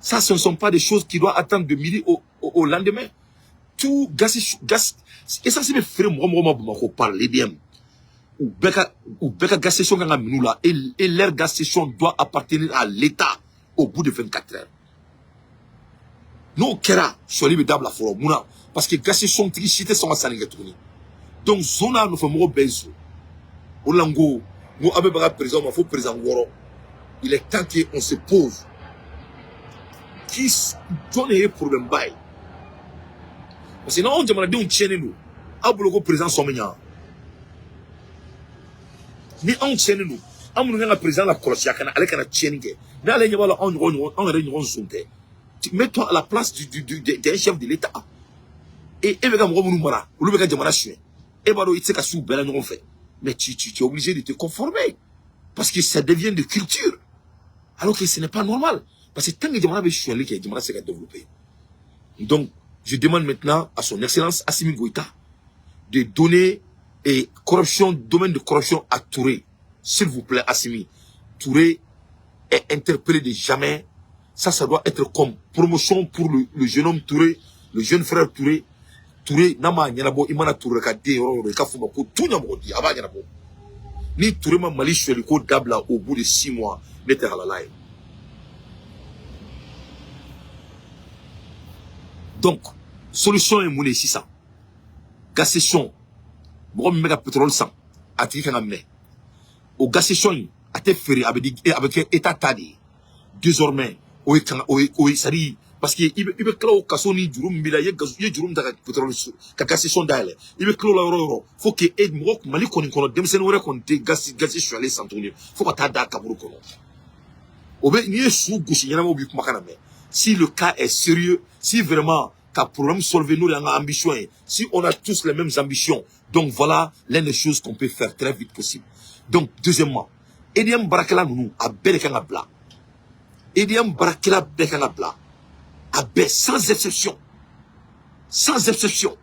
Ça, ce ne sont pas des choses qui doivent attendre de midi au lendemain. Tout gaz, gaz, essence bɛ feere mɔgɔ mɔgɔ ma Bamakɔ par l'EDM. U bɛɛ ka gaz station kan ka minɛ u la et leur gaz station doit appartenir à l'État au bout de 24 heures. N'o kɛra, sɔli bɛ dabila fɔlɔ. Mun na? Parce que gaz station tigi si tɛ sɔn ka sanni kɛ tuguni. Donc zon n'a nɔfɛ mɔgɔ bɛɛ ye zon. O de la n ko aw bɛ baga président ma fo président wɔɔrɔ. Il est temps qu'on se pose. Qui jɔn de ye problème ba ye? Parce que n'anw jamanadenw tiɲɛnen don, aw bolo ko président sɔn bɛ ɲa? Ni anw tiɲɛnen don, an minnu kan ka président la kɔlɔsi, a kana ale kana tiɲɛni kɛ, n'ale ɲɛ b'a la anw ɲɔgɔn anw yɛrɛ ɲɔgɔn zon tɛ. Mets-toi à la place d'un chef de l'État. Et e bɛ ka mɔgɔ minnu mara, olu bɛ ka jamana suɲɛ. E b'a dɔn i tɛ se ka s'u bɛɛ la ɲɔgɔn fɛ. Mais tu es obligé de te conformer. Parce que ça devient de culture. Alors que ce n'est pas normal. Parce que tant que jamana bɛ suɲɛli kɛ, jamana tɛ se ka développer. Donc, je demande maintenant à son excellence Assimi Goïta de donner et corruption, domaine de corruption à Touré. S'il vous plaît, Assimi. Touré est interpellé de jamais. Ça doit être comme promotion pour le jeune homme Touré, le jeune frère Touré. Touré, n'a ma ɲɛnabɔ, i mana Touré ka den yɔrɔ o yɔrɔ, i ka fɔ ma ko tu ɲɛmɔgɔ di, a b'a ɲɛnabɔ. Ni Touré ma Mali suyɛli ko dabila au bout de 6 mois, ne tɛ halala ye. Donc, solution ye mun de ye sisan? Gaz station, mɔgɔ min bɛ ka pétrole san, a tigi kan ka minɛ. O gaz station in, a tɛ feere, a bɛ di, a bɛ kɛ État ta de ye. Désormais, o ye kan o ye c'est à dire parce que i bɛ tila o kaso ni juru min b'i la, i ye gaz, i ye juru min ta ka pétrole ka gaz station dayɛlɛ, i bɛ tila o la yɔrɔ o yɔrɔ, faut que e mɔgɔ Mali kɔni kɔnɔ, denmisɛnnin wɛrɛ kɔni tɛ gaz sonyalen san tuguni fo ka taa da kaburu kɔnɔ. O bɛ n'i ye su gosi ɲɛnamaw b'i kumakan na mɛn. Si le cas est sérieux, si vraiment ka problème solver, n'o y'an ka ambition ye, si on a tous les mêmes ambitions, donc voilà l'une des choses qu'on peut faire très vite possible. Donc deuxièmement, EDM baarakɛla ninnu, a bɛɛ de kan ka bila. EDM baarakɛla bɛɛ kan ka bila, a bɛɛ sans exception, sans exception.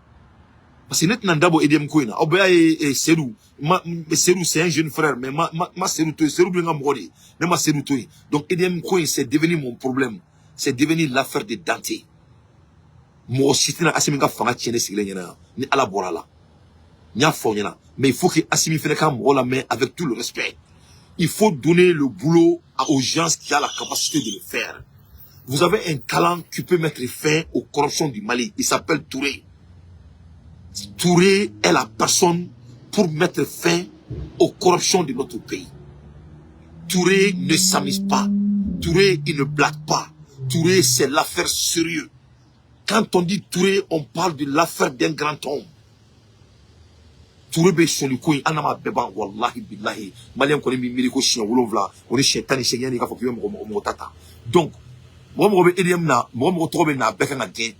Parce que ne tɛna n da bɔ EDM ko in na. Aw bɛɛ y'a ye Seydou ma. Seydou, c'est un jeune frère, mais ma Seydou to yen. Seydou bɛ n ka mɔgɔ de ye, ne ma Seydou to yen. Donc EDM ko in, c'est devenu mon problème, c'est devenu l'affaire de Dante. Mɔgɔ si tɛna Asimi ka fanga tiɲɛ ne sigilen ɲɛna yan ni Ala bɔra a la. N y'a fɔ aw ɲɛna, mais il faut que Asimi fɛnɛ ka mɔgɔ lamɛn. Avec tout le respect, il faut donner le boulot aux gens qui ont la capacité de le faire. Vous avez un talent qui peut mettre fin aux corruptions du Mali. Il s'appelle Touré. Touré est la personne pour mettre fin aux corruptions de notre pays. Touré ne s'amuse pas. Touré, il ne blague pas. Touré, c'est l'affaire sérieuse. Quand on dit Touré, on parle de l'affaire d'un grand homme. Touré bɛ sɔnni ko in, hali n'a ma bɛɛ ban, wallahi billahi, maliyɛn kɔni b'i miiri ko siɲɛ 7 o ni siɲɛ 18 yanni i k'a fɔ k'i bɛ mɔgɔ mɔgɔ ta ta. Donc mɔgɔ mɔgɔ bɛ EDM na, mɔgɔ mɔgɔ tɔgɔ bɛ na, a bɛɛ kan ka gɛn,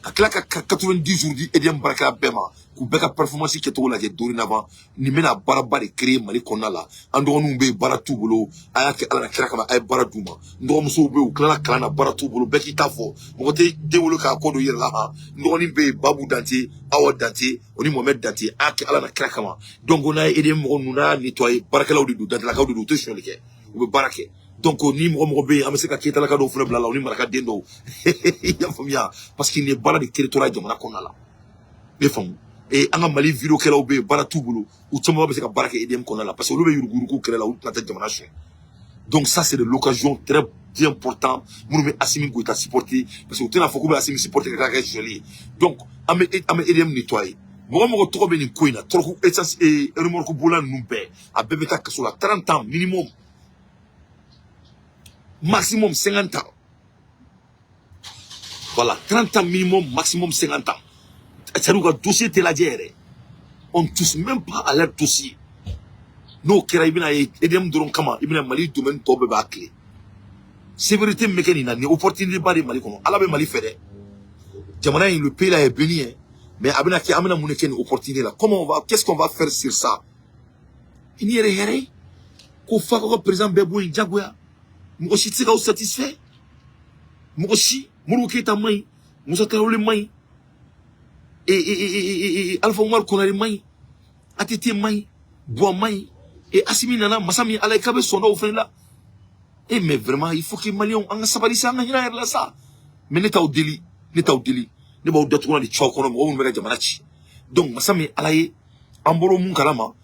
ka tila ka 90 jours di EDM baarakɛla bɛɛ ma k'u bɛɛ ka performance kɛcogo lajɛ. Dorénavant, nin bɛna baaraba de créer Mali kɔnɔna la. An dɔgɔninw bɛ yen, baara t'u bolo, a y'a kɛ Ala na kira kama, a ye baara d'u ma. N dɔgɔmusow bɛ yen, u tilala kalan na, baara t'u bolo. Bɛɛ k'i ta fɔ, mɔgɔ tɛ den wolo k'a kɔ don i yɛrɛ la. Han, n dɔgɔnin bɛ yen, Babu Dante, Awa Dante, o ni Mohamed Dante, a y'a kɛ Ala na kira kama. Donc n'a ye EDM mɔgɔ ninnu, n'a y'a nettoyer, baarakɛlaw de don, dantelakaw de don, u tɛ sonyali kɛ, u bɛ baara kɛ. Donc ni mɔgɔ mɔgɔ bɛ yen, an bɛ se ka keyitalaka dɔw fana bila la, o ni marakaden dɔw, i y'a faamuya, parce que nin ye baara de créer jamana kɔnɔna la, i faamu. Et an ka Mali vidéo kɛlaw bɛ yen, baara t'u bolo, u caman bɛ se ka baara kɛ EDM kɔnɔna la, parce que olu bɛ yuruguyurugu kɛlɛ la, olu tɛna taa jamana suɲɛ. Donc ça, c'est de l'occasion très bien important. Minnu bɛ Assimi Goïta supporter, parce que u tɛna fɔ k'u bɛ Assimi supporter ka kɛ sonyali ye. Donc an bɛ EDM nettoyer. Mɔgɔ mɔgɔ tɔgɔ bɛ nin ko in na, tɔrɔku essence et remorque bola ninnu bɛɛ, a bɛɛ bɛ taa kaso la, 30 ans minimum, maximum 50 ans. Voilà, 30 ans minimum, maximum 50 ans. C'est-à-dire ka dossier tɛ lajɛ yɛrɛ, on touche même pas à leur dossier. N'o kɛra, i bɛna ye EDM dɔrɔn kama, i bɛna Mali domaine tɔ bɛɛ b'a tile. Sévérité min bɛ kɛ nin na, nin opportunité ba de Mali kɔnɔ. Ala bɛ Mali fɛ dɛ, jamana in, le pays là est béni hein. Mais a bɛna kɛ, an bɛna mun de kɛ nin opportunité la? Comment on va, qu'est-ce qu'on va faire sur ça? I ni yɛrɛ hɛrɛ ye ko f'a ka président bɛɛ bɔ yen jagoya. Mɔgɔ si tɛ se k'aw satisfait, mɔgɔ si. Modibo Keyita man ɲi, Musa Tarawele man ɲi, Alpha Umaru Konare man ɲi, ATT man ɲi, Buwa man ɲi, Asimi nana masa min Ala ye k'a bɛ sɔn dɔw fana la. Eh mais vraiment, il faut que Maliens an ka sabali sa, an ka hinɛ an yɛrɛ la sa. Mais ne t'aw deli, ne t'aw deli, ne b'aw datugu de cɛw kɔnɔ, mɔgɔ minnu bɛ ka jamana ci. Donc masa min Ala ye, an bɔra mun kalama,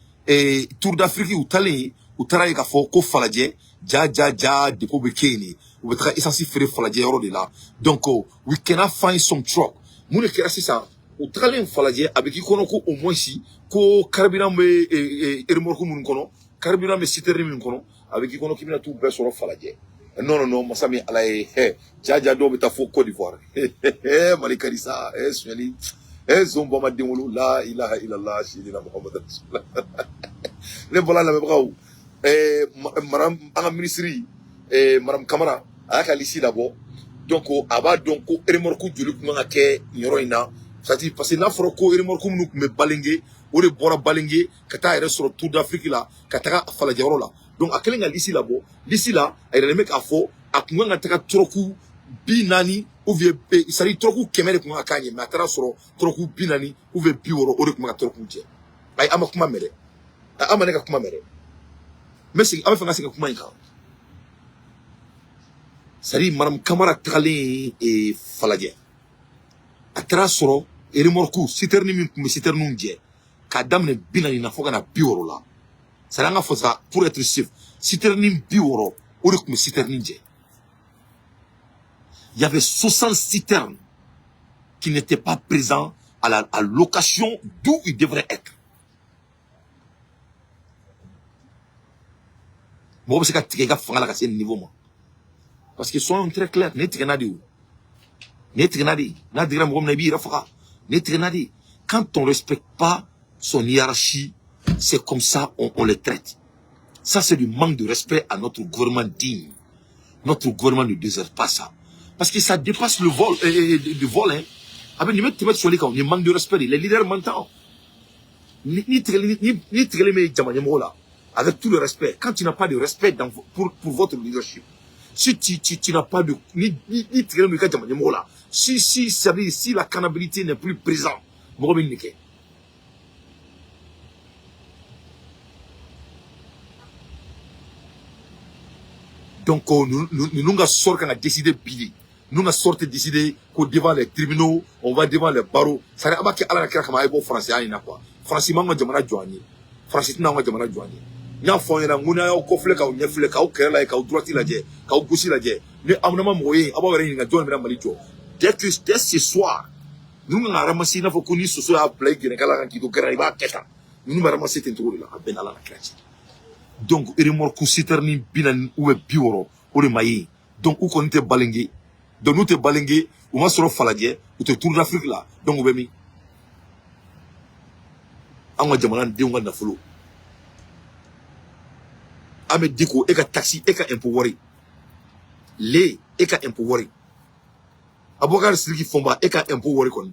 Tour d'Afrique u talen, u taara ye k'a fɔ ko Falajɛ ja ja ja dépôt bɛ kɛ yen de, u bɛ taga essence feere Falajɛ yɔrɔ de la. Donc we cannot find some truck. Mun de kɛra sisan? U tagalen Falajɛ, a bɛ k'i kɔnɔ ko au moins ko carburant bɛ remorque minnu kɔnɔ, carburant bɛ citerne minnu kɔnɔ, a bɛ k'i kɔnɔ k'i bɛna t'u bɛɛ sɔrɔ Falajɛ. Non non non, masa min Ala ye, hɛ ja ja dɔw bɛ taa fo Côte d'Ivoire. Mali ka di sa. Sonyali zon bɔ ma den wolo, la ilaha illallah sidina Muhammad rasulullah. Ne bɔra lamɛnbagaw, madame, an ka minisiri madame Kamara, a y'a ka liste labɔ. Donc a b'a dɔn ko remorque joli tun kan ka kɛ nin yɔrɔ in na. C'est parce que n'a fɔra ko remorque minnu tun bɛ Balingue, o de bɔra Balingue ka taa yɛrɛ sɔrɔ Tour d'Afrique la, ka taga Falajɛ yɔrɔ la. Donc a kɛlen ka liste labɔ, liste la a yɛrɛ bɛ k'a fɔ a tun kan ka taga truck 40 ou bien, c'est à dire truck 100 de tun kan ka k'a ɲɛ, mais a taara sɔrɔ truck 40 ou bien 60, o de tun bɛ ka truck jɛ. Ayi, an ma kuma mɛn dɛ, an ma ne ka kuma mɛn dɛ. N bɛ segin, an bɛ fɛ ka segin kuma in kan. C'est à dire madame Kamara tagalen Falajɛ, a taara sɔrɔ remorque citerne min tun bɛ citerne jɛ k'a daminɛ 40 na fo ka na 60 la. C'est à dire an ka fɔ sa, pour être safe, citerne 60, o de tun bɛ citerne jɛ. Il y avait 60 citernes qui n'étaient pas présents à location d'où ils devraient être. Mɔgɔ bɛ se ka tigɛ i ka fanga la ka se nin niveau ma? Parce que soyons très clairs, nin ye tigɛ n'a de ye o. Nin ye tigɛ n'a de ye. N'a digira mɔgɔ min na, i b'i yɛrɛ faga. Nin ye tigɛ n'a de ye. Quand on respecte pas son hiérarchie, c'est comme ça on les traite. Ça, c'est du manque de respect à notre gouvernement digne. Notre gouvernement ne déserte pas ça. Parce que ça dépasse le vol, le vol, hein. Ah ben, ni tɛmɛ sɔli kan, ni manque de respect, les leaders mentaux. Ni tigɛli ni tigɛli bɛ jama ɲɛmɔgɔ la, avec tout le respect, quand tu n'as pas de respect pour votre leadership, si tu n'as pas de ni tigɛli bɛ i ka jama ɲɛmɔgɔ la, si ça veut dire si l'accountabilité n'est plus présente, mɔgɔ bɛ nin kɛ. Donc ninnu ka sort kan ka décider bi de. Ninnu ka sort tɛ décider ko devant les tribunaux, on va devant les barreaux. C'est à dire a b'a kɛ Ala ka kira kama, a ye bɔ faransiya in na quoi. Faransi m'anw ka jamana jɔ an ye. Faransi tɛna anw ka jamana jɔ an ye. N y'a fɔ aw ɲɛna n ko n'a y'aw kɔfilɛ, k'aw ɲɛfilɛ, k'aw kɛrɛ lajɛ, k'aw droite lajɛ, k'aw gauche lajɛ, ni aw ma mɔgɔ ye, aw b'aw yɛrɛ ɲininka jɔn de bɛna Mali jɔ. Dès ce soir, ninnu kan ka ramasser i n'a fɔ ko ni soso y'a bila i gɛrɛkala kan k'i to gɛrɛ, i b'a kɛ tan. Ninnu bɛ ramasser ten cogo de la, a bɛɛ n'Ala ka kira cɛ. Donc remorque citerne 40 ou bien 60, o de ma ye. Donc u kɔni tɛ Balingue. Donc n'u tɛ Balingue, u ma sɔrɔ Falajɛ, u tɛ Tour d'Afrique la, donc u bɛ min? An ka jamana denw ka nafolo. An bɛ di ko e ka taxe, e ka impôt wari. Le e ka impôt wari. Abubakar Sidiki Fɔnba, e ka impôt wari kɔni.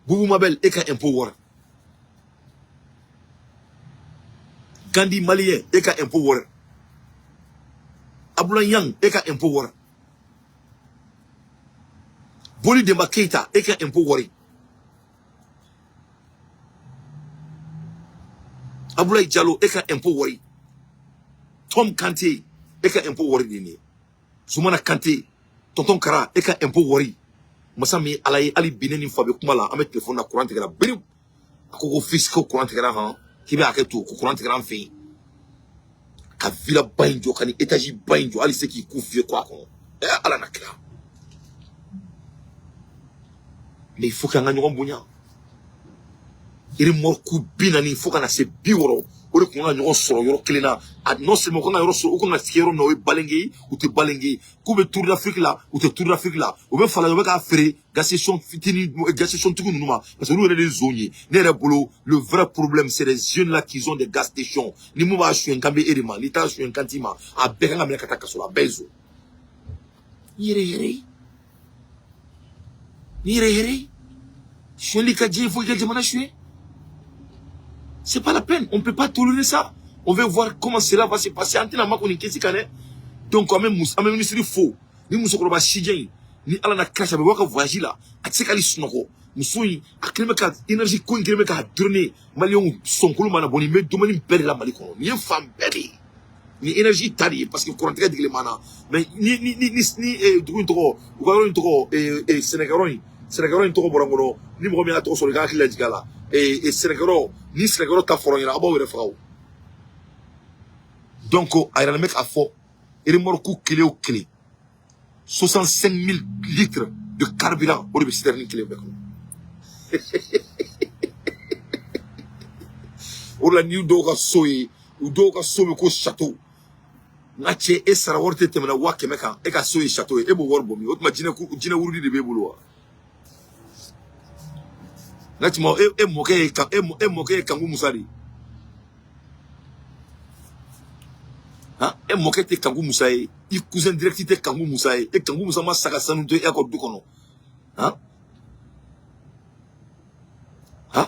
Bubu Mabel, e ka impôt wari. Gandhi Malien, e ka impôt wari. Abdoulaye Yang, e ka impôt wari. Boli Demba Keita, e ka impôt wari. Abdoulaye Diallo, e ka impôt wari. Tom Kanté, e ka impôt wari de nin ye. Zoumana Kanté, Tonton Kara, e ka impôt wari. Masa min Ala ye, hali bi ne ni fa bɛ kuma la, an bɛ téléphone na, courant tigɛra biriw. A ko ko fils ko courant tigɛra han, k'i bɛ hakɛ to ko courant tigɛra an fɛ yen. Ka villa ba in jɔ, ka ni étage ba in jɔ, hali se k'i ku fiyɛ kɔ a kɔnɔ. Ala na kira. Mais il faut qu'an ka ɲɔgɔn bonya. Remorque 40 fo ka na se 60, o de kun ka ɲɔgɔn sɔrɔ yɔrɔ kelen na. A non seulement u kan ka yɔrɔ sɔrɔ, u kan ka sigi yɔrɔ min na, o ye Balingue ye, u tɛ Balingue ye. K'u bɛ Tour d'Afrique la, u tɛ Tour d'Afrique la. U bɛ Falajɛ, u bɛ k'a feere gas station fitinin, gas station tigi ninnu ma, parce que olu yɛrɛ de ye zon ye. Ne yɛrɛ bolo, le vrai problème, c'est les jeunes là qui ont des gas stations. Ni mun b'a suɲɛ, kan bɛ e de ma, n'i t'a suɲɛ, kan t'i ma. A bɛɛ kan ka minɛ ka taa kaso la, a bɛɛ ye zon. Yɛrɛ yɛrɛ ni yɛrɛ yɛrɛ suɲɛli ka di ye, fo i ka jamana suɲɛ. C'est pas la peine. On ne peut pas tolérer ça. On veut voir comment cela va se passer. An tɛna mako nin kesi kan dɛ. Donc an bɛ ministre fo. Ni musokɔrɔba sijɛ in, ni Ala na kira, a bɛ bɔ a ka voyage la, a tɛ se k'ale sunɔgɔ. Muso in, a kɛlen bɛ ka énergie ko in kɛlen bɛ k'a drainer. Maliyɛnw sɔnkolo mana bɔ, nin bɛ domaine bɛɛ de la Mali kɔnɔ. Nin ye fan bɛɛ de ye. Ni énergie ta de ye parce que kurantigɛ digilen b'an na. Mais ni dugu in tɔgɔ, u ka yɔrɔ in tɔgɔ, sɛnɛkɛyɔrɔ in, sɛnɛkɛyɔrɔ in tɔgɔ bɔra n kɔnɔ. Ni mɔgɔ min y'a tɔgɔ sɔrɔ, i ka hakili lajigin a la. Sɛnɛkɛyɔrɔ ni sɛnɛkɛyɔrɔ ta fɔra ɲɛna, aw b'aw yɛrɛ faga o. Donc a yɛrɛ bɛ k'a fɔ remorque kelen o kelen, 65 000 litres de carburant, o de bɛ citerne kelen bɛɛ kɔnɔ. O de la, ni dɔw ka so ye, u dɔw ka so bɛ ko château. N ka cɛ, e sara wari tɛ tɛmɛ 100 000 kan, e ka so ye château ye, e b'o wari bɔ min? O tuma jinɛ wurudi de b'e bolo wa? N ka tuma, e mɔkɛ ye kan, e mɔkɛ ye Kanku Musa de ye. Han, e mɔkɛ tɛ Kanku Musa ye, i cousin direct tɛ Kanku Musa ye. E Kanku Musa ma sa ka sanu to e ka du kɔnɔ. Han han,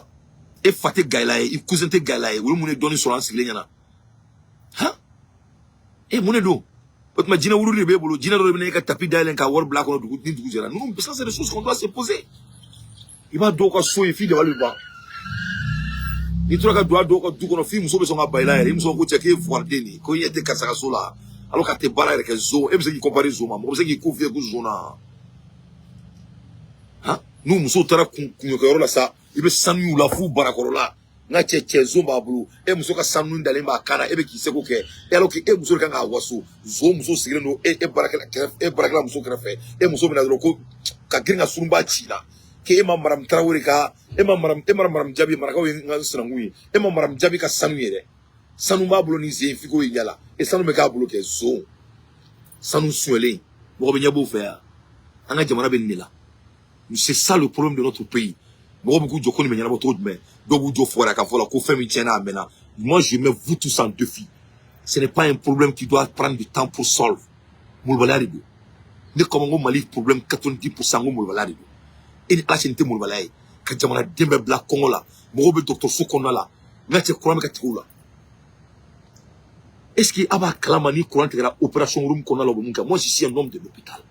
e fa tɛ Gayila ye, i cousin tɛ Gayila ye. Olu mun ye dɔɔni sɔrɔ an sigilen ɲɛna? Han, e mun de don? O tuma jinɛ wuru de b'e bolo. Jinɛ dɔ de bɛ na e ka tapis dayɛlɛ ka wari bila a kɔnɔ dugu ni dugu jɛra. Ninnu, ça c'est des choses qu'on doit se poser. I b'a dɔw ka so ye f'i dabali bɛ ban. N'i tora ka don a dɔw ka du kɔnɔ, f'i muso bɛ sɔn ka ba i la yɛrɛ. I muso ko cɛ k'e ye fugariden de ye, ko i ɲɛ tɛ karisa ka so la, alors k'a tɛ baara yɛrɛ kɛ. Zon, e bɛ se k'i comparer zon ma? Mɔgɔ bɛ se k'i ko f'i ye ko zon na? Han, n'u musow taara kunɲɔkɛyɔrɔ la sa, i bɛ sanu y'u la f'u barakɔrɔla. N ka cɛ, cɛ zon b'a bolo. E muso ka sanu dalen b'a kan na, e bɛ k'i seko kɛ, e alors que e muso de kan k'a waso. Zon muso sigilen don e baarakɛla kɛrɛfɛ, e baarakɛla muso kɛrɛfɛ. E muso bɛna dɔrɔn ko ka girin ka sunba ci la k'e ma Maramu Tarawele ka, e ma Maramu, e ma Maramu Jaabi, marakaw ye n ka sinankun ye, e ma Maramu Jaabi ka sanu ye dɛ. Sanu b'a bolo ni zen fiko ye ɲɛ la, e sanu bɛ k'a bolo kɛ zon sanu suɲɛlen. Mɔgɔ bɛ ɲɛ b'o fɛ yan? An ka jamana bɛ nin de la. C'est ça le problème de notre pays. Mɔgɔ bɛ k'u jɔ ko nin bɛ ɲɛnabɔ cogo jumɛn? Dɔw b'u jɔ fɔra ka fɔ la ko fɛn min tiɲɛna a mɛnna. Moi, je mets vous tous en défi. Ce n'est pas un problème qui doit prendre du temps pour solve. Molobaliya de don. Ne kɔmɔ ko Mali problème 90%, ko molobaliya de don. E ni Ala cɛ, nin tɛ molobaliya ye ka jamanaden bɛɛ bila kɔngɔ la? Mɔgɔw bɛ dɔgɔtɔrɔso kɔnɔna la, n ka cɛ, courant bɛ ka tigɛ u la. Est ce que a b'a kalama ni courant tigɛra opération room kɔnɔna la, u bɛ mun kɛ? Moi, je suis un homme de l'hôpital,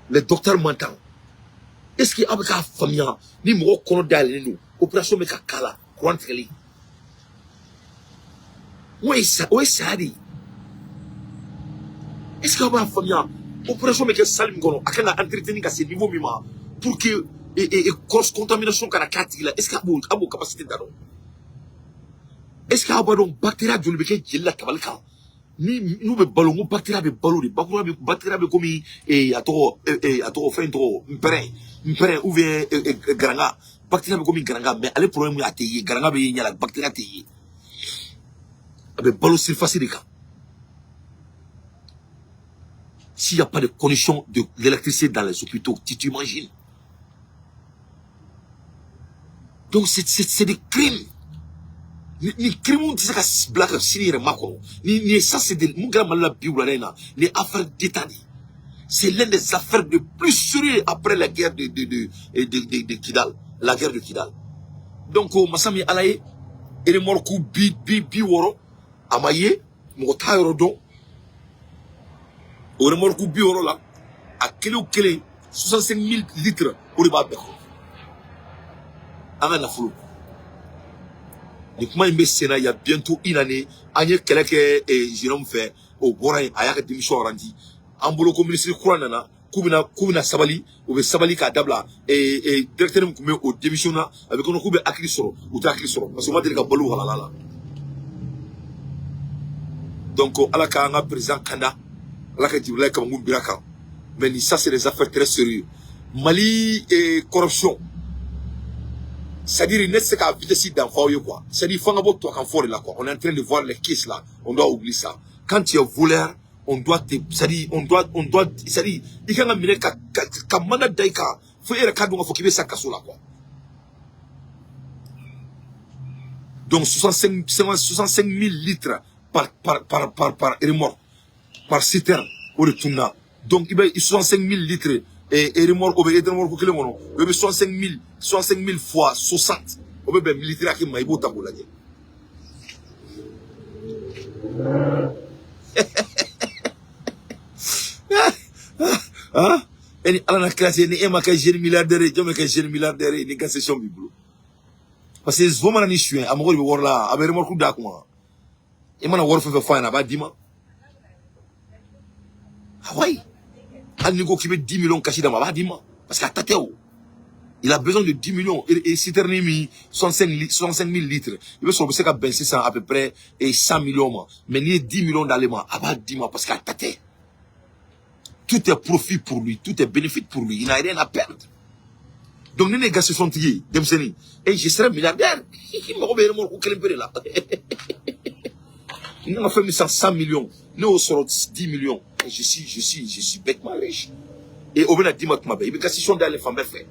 les docteurs m'entendent. Est ce que a bɛ k'a faamuya ni mɔgɔ kɔnɔ dayɛlɛlen don, opération bɛ ka k'a la, courant tigɛlen, o ye sa, o ye saya de ye? Est ce que aw b'a faamuya opération bɛ kɛ salle min kɔnɔ, a kan ka entretenir ka se niveau min ma pour que cross contamination kana k'a tigi la? Est ce que a b'o capacité da dɔn? Est ce que aw b'a dɔn bactéria joli bɛ kɛ jeli la tabali kan ni n'u bɛ balo? N ko bactéria bɛ balo de, bactéria bɛ komi a tɔgɔ fɛn tɔgɔ npɛrɛn ou bien garanga. Bactéria bɛ komi garanga, mais ale problème ye a tɛ ye. Garanga bɛ ye ɲɛ la, bactéria tɛ ye. A bɛ balo surface de kan. S'il n'y a pas de conditions de l'électricité dans les hôpitaux, tu t'imagines? Donc c'est des crimes. Ni crime tɛ se ka bila ka sini yɛrɛ makɔnɔ. Ni ça c'est des mun kɛra Mali la bi wulada in na, ni affaire d'État de ye. C'est l'une des affaires les plus sérieuses après la guerre de Kidal, la guerre de Kidal. Donc o masa min Ala ye, remorque 60, a ma ye, mɔgɔ t'a yɔrɔ dɔn. O remorque 60 la, a kelen o kelen 65 000 litres, o de b'a bɛɛ kɔnɔ. An ka nafolo nin kuma in bɛ sen na il y a bientôt une année. An ye kɛlɛ kɛ jeune homme fɛ, o bɔra yen, a y'a ka démission rendu. An bolo ko ministre kura nana, k'u bɛna sabali, u bɛ sabali k'a dabila. Directeur min tun bɛ o démission na, a bɛ kɔnɔ k'u bɛ hakili sɔrɔ, u tɛ hakili sɔrɔ parce que u ma deli ka balo halala la. Donc Ala k'an ka président kanda, Ala ka Jibirila kamakun bira kan. Mais ni ça c'est des affaires très sérieuses. Mali corruption, c'est-à-dire ne tɛ se k'a vitesse dan fɔ aw ye quoi. C'est-à-dire f'an ka bɔ tubabukan fɔ de la quoi. On est en train de voir les caisses là, on doit oublier ça. Quand tu es voleur, on doit te, c'est-à-dire on doit, c'est-à-dire i kan ka minɛ ka mandat da i kan fo e yɛrɛ k'a dɔn k'a fɔ k'i bɛ sa kaso la quoi. Donc 65 000 litres par remorque, par citerne, o de tununa. Donc i bɛ 65 000 litres et remorque, o bɛ remorque kelen kɔnɔ, o bɛ 65 000 fois 60, o bɛ bɛn litre hakɛ ma, i b'o ta k'o lajɛ. Ah, e ni Ala na kira cɛ, ni e ma kɛ jeune milliardaire ye, jɔn bɛ kɛ jeune milliardaire ye ni concession b'i bolo? Parce que zon mana ni suɲɛ, a mago de bɛ wari la, a bɛ remorque d'a kun. I mana wari fɛn fɛn fɔ a ɲɛna, a b'a d'i ma. Ah ouais. Hali n'i ko k'i bɛ 10 millions kasi d'a ma, a b'a d'i ma. Parce que a ta tɛ o. Il a besoin de 10 millions. Et citerne min 65 000 litres. I bɛ sɔrɔ o bɛ se ka bɛn sisan à peu près et 100 millions ma. Mais n'i ye 10 millions d'ale ma, a b'a d'i ma parce que a ta tɛ. Tout est profit pour lui, tout est bénéfique pour lui. Il n'a rien à perdre. Donc ni ne ye gaz station tigi ye, denmisɛnnin, et je serais milliardaire. I mago bɛ remorque kelen pe de la. Ne ka fɛn min san 100 millions, ne y'o sɔrɔ 10 millions. Et je suis bêtement riche. Et o bɛna d'i ma tuma bɛɛ, i bɛ gaz station dayɛlɛ fan bɛɛ fɛ.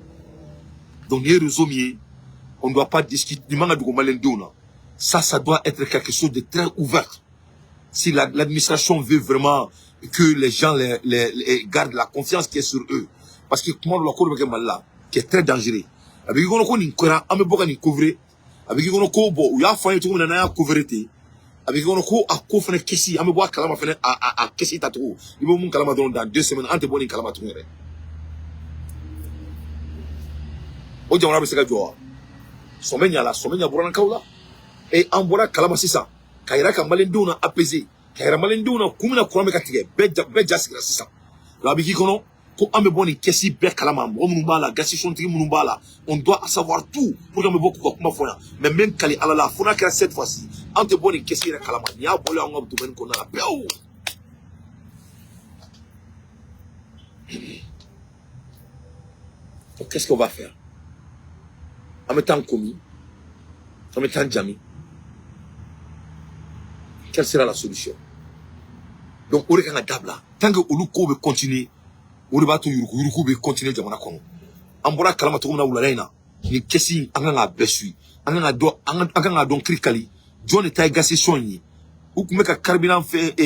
Donc, nin ye réseau min ye, on ne doit pas discuter, nin man ka dogo maliyɛndenw na. Ça doit être quelque chose de très ouvert. Si l'administration veut vraiment que les gens les gardent la confiance qui est sur eux. Parce que kuma dɔ la, ko dɔ bɛ kɛ Mali la, qui est très dangereux. A bɛ k'i kɔnɔ ko nin kɛra, an bɛ bɔ ka nin couvrir. A bɛ k'i kɔnɔ ko bon, u y'a fɔ an ye cogo min na, n'an y'a couvrir ten. A bɛ k'i kɔnɔ ko a ko fana kɛsi, an bɛ bɔ a kalama fana, a kɛsi tacogo. I bɛ mun kalama dɔrɔn, dans 2 semaines, an tɛ bɔ nin kalama tugun yɛrɛ. O jamana bɛ se ka jɔ wa? Sɔn bɛ ɲa la, sɔn bɛ ɲa buranakaw la. E an bɔra kalama sisan, ka yira ka maliyɛndenw na apaiser, ka yira maliyɛndenw na kun min na courant bɛ ka tigɛ, bɛɛ ja sigira sisan. La a bɛ k'i kɔnɔ ko an bɛ bɔ nin kɛsi bɛɛ kalama, mɔgɔ minnu b'a la, gaz station tigi minnu b'a la, on doit savoir tout pour que an bɛ bɔ k'u ka kuma fɔ yan. Mais n bɛ n kali Ala la, fo n'a kɛra cette fois-ci, an tɛ bɔ nin kɛsi yɛrɛ kalama. Nin y'a bɔlen anw ka domaine kɔnɔna la pewu. Donc qu'est-ce qu'on va faire? An bɛ taa n komi, an bɛ taa n jami. Quelle sera la solution? Donc o de kan ka dabila. Tant que olu ko bɛ continuer, o de b'a to yuruku yuruku bɛ continuer jamana kɔnɔ. An bɔra kalama cogo min na wulada in na, nin kɛsi in, an kan k'a bɛɛ suit. An kan ka dɔn, an kan k'a dɔn kirikali jɔn de ta ye gaz station in ye. U tun bɛ ka carburant fɛ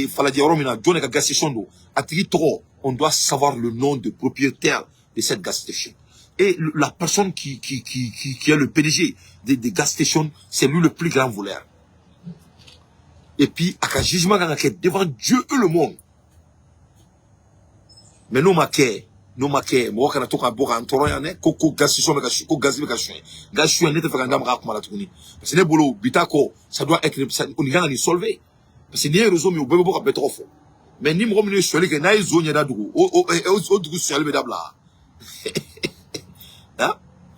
Falajɛ yɔrɔ min na, jɔn de ka gaz station don? A tigi tɔgɔ, on doit savoir le nom de propriétaire de cette gas station. Et la personne qui est le PDG des gas stations, c'est lui le plus grand voleur. Et puis, a ka jugement kan ka kɛ devant Dieu et le monde. Mais n'o ma kɛ, n'o ma kɛ, mɔgɔ kana to ka bɔ k'an tɔɔrɔ yan dɛ, ko gaz station bɛ ka su, ko gaz bɛ ka suɲɛ. Gaz suɲɛ, ne tɛ fɛ ka n da maga a kuma la tuguni. Parce que ne bolo, bi ta kɔ, ça doit être, ça, nin kan ka nin solver. Parce que n'i ye réseau min, u bɛɛ bɛ bɔ ka bɛɛ tɔgɔ fɔ. Mais ni mɔgɔ minnu ye sonyali kɛ, n'a ye zon ɲɛda dugu, o dugu sonyali bɛ dabila. Han?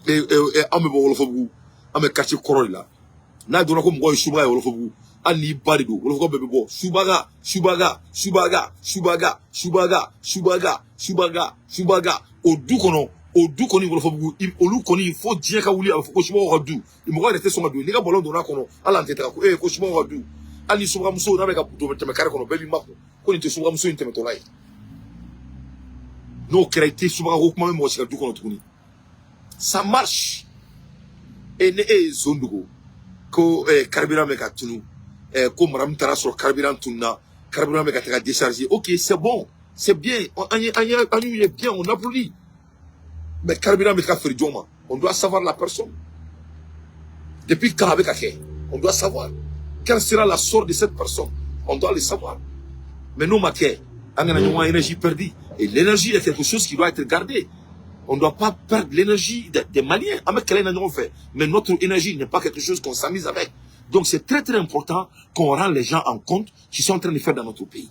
An bɛ bɔ Wɔlɔfɔbugu, an bɛ quartier kɔrɔ de la. N'a dɔnna ko mɔgɔ ye subaga ye Wɔlɔfɔbugu, hali n'i ba de don, Wɔlɔfɔbugu bɛɛ bɛ bɔ subaga, subaga, subaga, subaga, subaga, subaga, subaga, subaga. O du kɔnɔ, o du kɔni Wɔlɔfɔbugu, olu kɔni fo diɲɛ ka wuli, a bɛ fɔ ko subagaw ka du. Mɔgɔ yɛrɛ tɛ sɔn ka don. N'i ka bɔlɔn donna a kɔnɔ, hali an tɛ taga ko ko subagaw ka du. Hali ni subagamuso n'a bɛ ka tɛmɛ kare kɔnɔ, bɛɛ b'i makun ko nin tɛ subagamuso in tɛmɛtɔla ye. N'o kɛra, i tɛ subaga ko kuma bɛ mɔgɔ si ka du kɔnɔ tuguni. Ça marche. E ni e ye zon dogo ko carburant bɛ ka tunu, ko mara min taara sɔrɔ carburant tununa, carburant bɛ ka taga décharger. Ok, c'est bon, c'est bien, an ye an ye an y'u ye bien, on applaudit. Mais carburant bɛ ka feere jɔn ma? On doit savoir la personne. Depuis quand a bɛ ka kɛ? On doit savoir quelle sera la sort de cette personne. On doit le savoir. Mais n'o ma kɛ, an kana ɲɔgɔn énergie perdue. Et l'énergie est quelque chose qui doit être gardée. On ne doit pas perdre l'énergie des Maliens. An bɛ kɛlɛ in na ɲɔgɔn fɛ, mais notre énergie n'est pas quelque chose qu'on s'amuse avec. Donc c'est très très important qu'on rend les gens en compte qui sont en train de faire dans notre pays.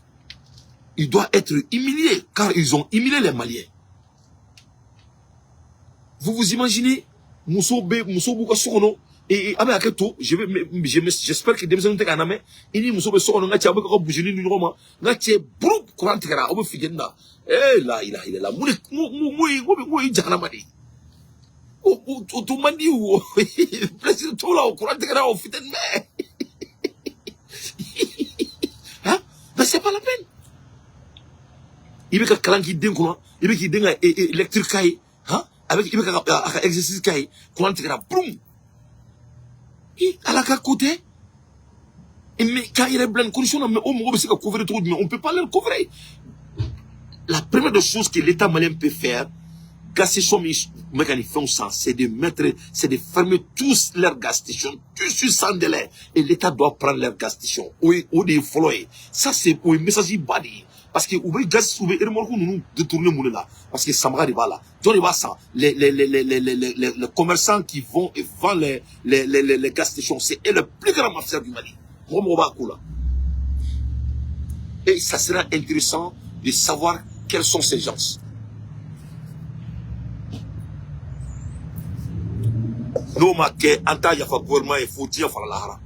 Ils doivent être humiliés, car ils ont humilié les Maliens. Vous vous imaginez, muso bɛ muso b'u ka so kɔnɔ, et a bɛ hakɛ to, je vais j'espère que denmisɛnninw tɛ k'a lamɛn. I ni muso bɛ so kɔnɔ, n ka cɛ, aw bɛ ka bougie ni ɲɔgɔn ma, n ka cɛ, buru courant tigɛra, aw bɛ funteni na. Eh la ilaha illallah, mun de mun ye mun ye jahanama de ye? O to man di o, plaisir t'o la o, courant tigɛra o, funteni bɛ. Hein? Mais c'est pas la peine. I bɛ ka kalan k'i den kunna, i bɛ k'i den ka lecture k'a ye, han? A bɛ i bɛ ka a ka exercice k'a ye, courant tigɛra, brum. I Ala ka ko tɛ. Mais k'an yɛrɛ bila nin condition na, mais o mɔgɔ bɛ se ka couvrir cogo jumɛn? On peut pas leur couvrir. La première des choses que l'État malien peut faire, gas station min bɛ ka nin fɛnw san, c'est de mettre, c'est de fermer tous leurs gas stations, tout de suite sans délai. Et l'État doit prendre leurs gas stations. O ye o de ye fɔlɔ ye. Ça c'est o ye message ba de ye. Parce que u bɛ gaz, u bɛ remorque ninnu détourner mun de la? Parce que sanbaga de b'a la. Jɔn de b'a san? Les commerçants qui vont et vendent les gas stations, c'est eux le plus grand mafia du Mali. Mɔgɔ mɔgɔ b'a ko la. Et ça sera intéressant de savoir quels sont ces gens. N'o ma kɛ, an t'a yafa gouvernement ye fo diɲɛ fara lahara,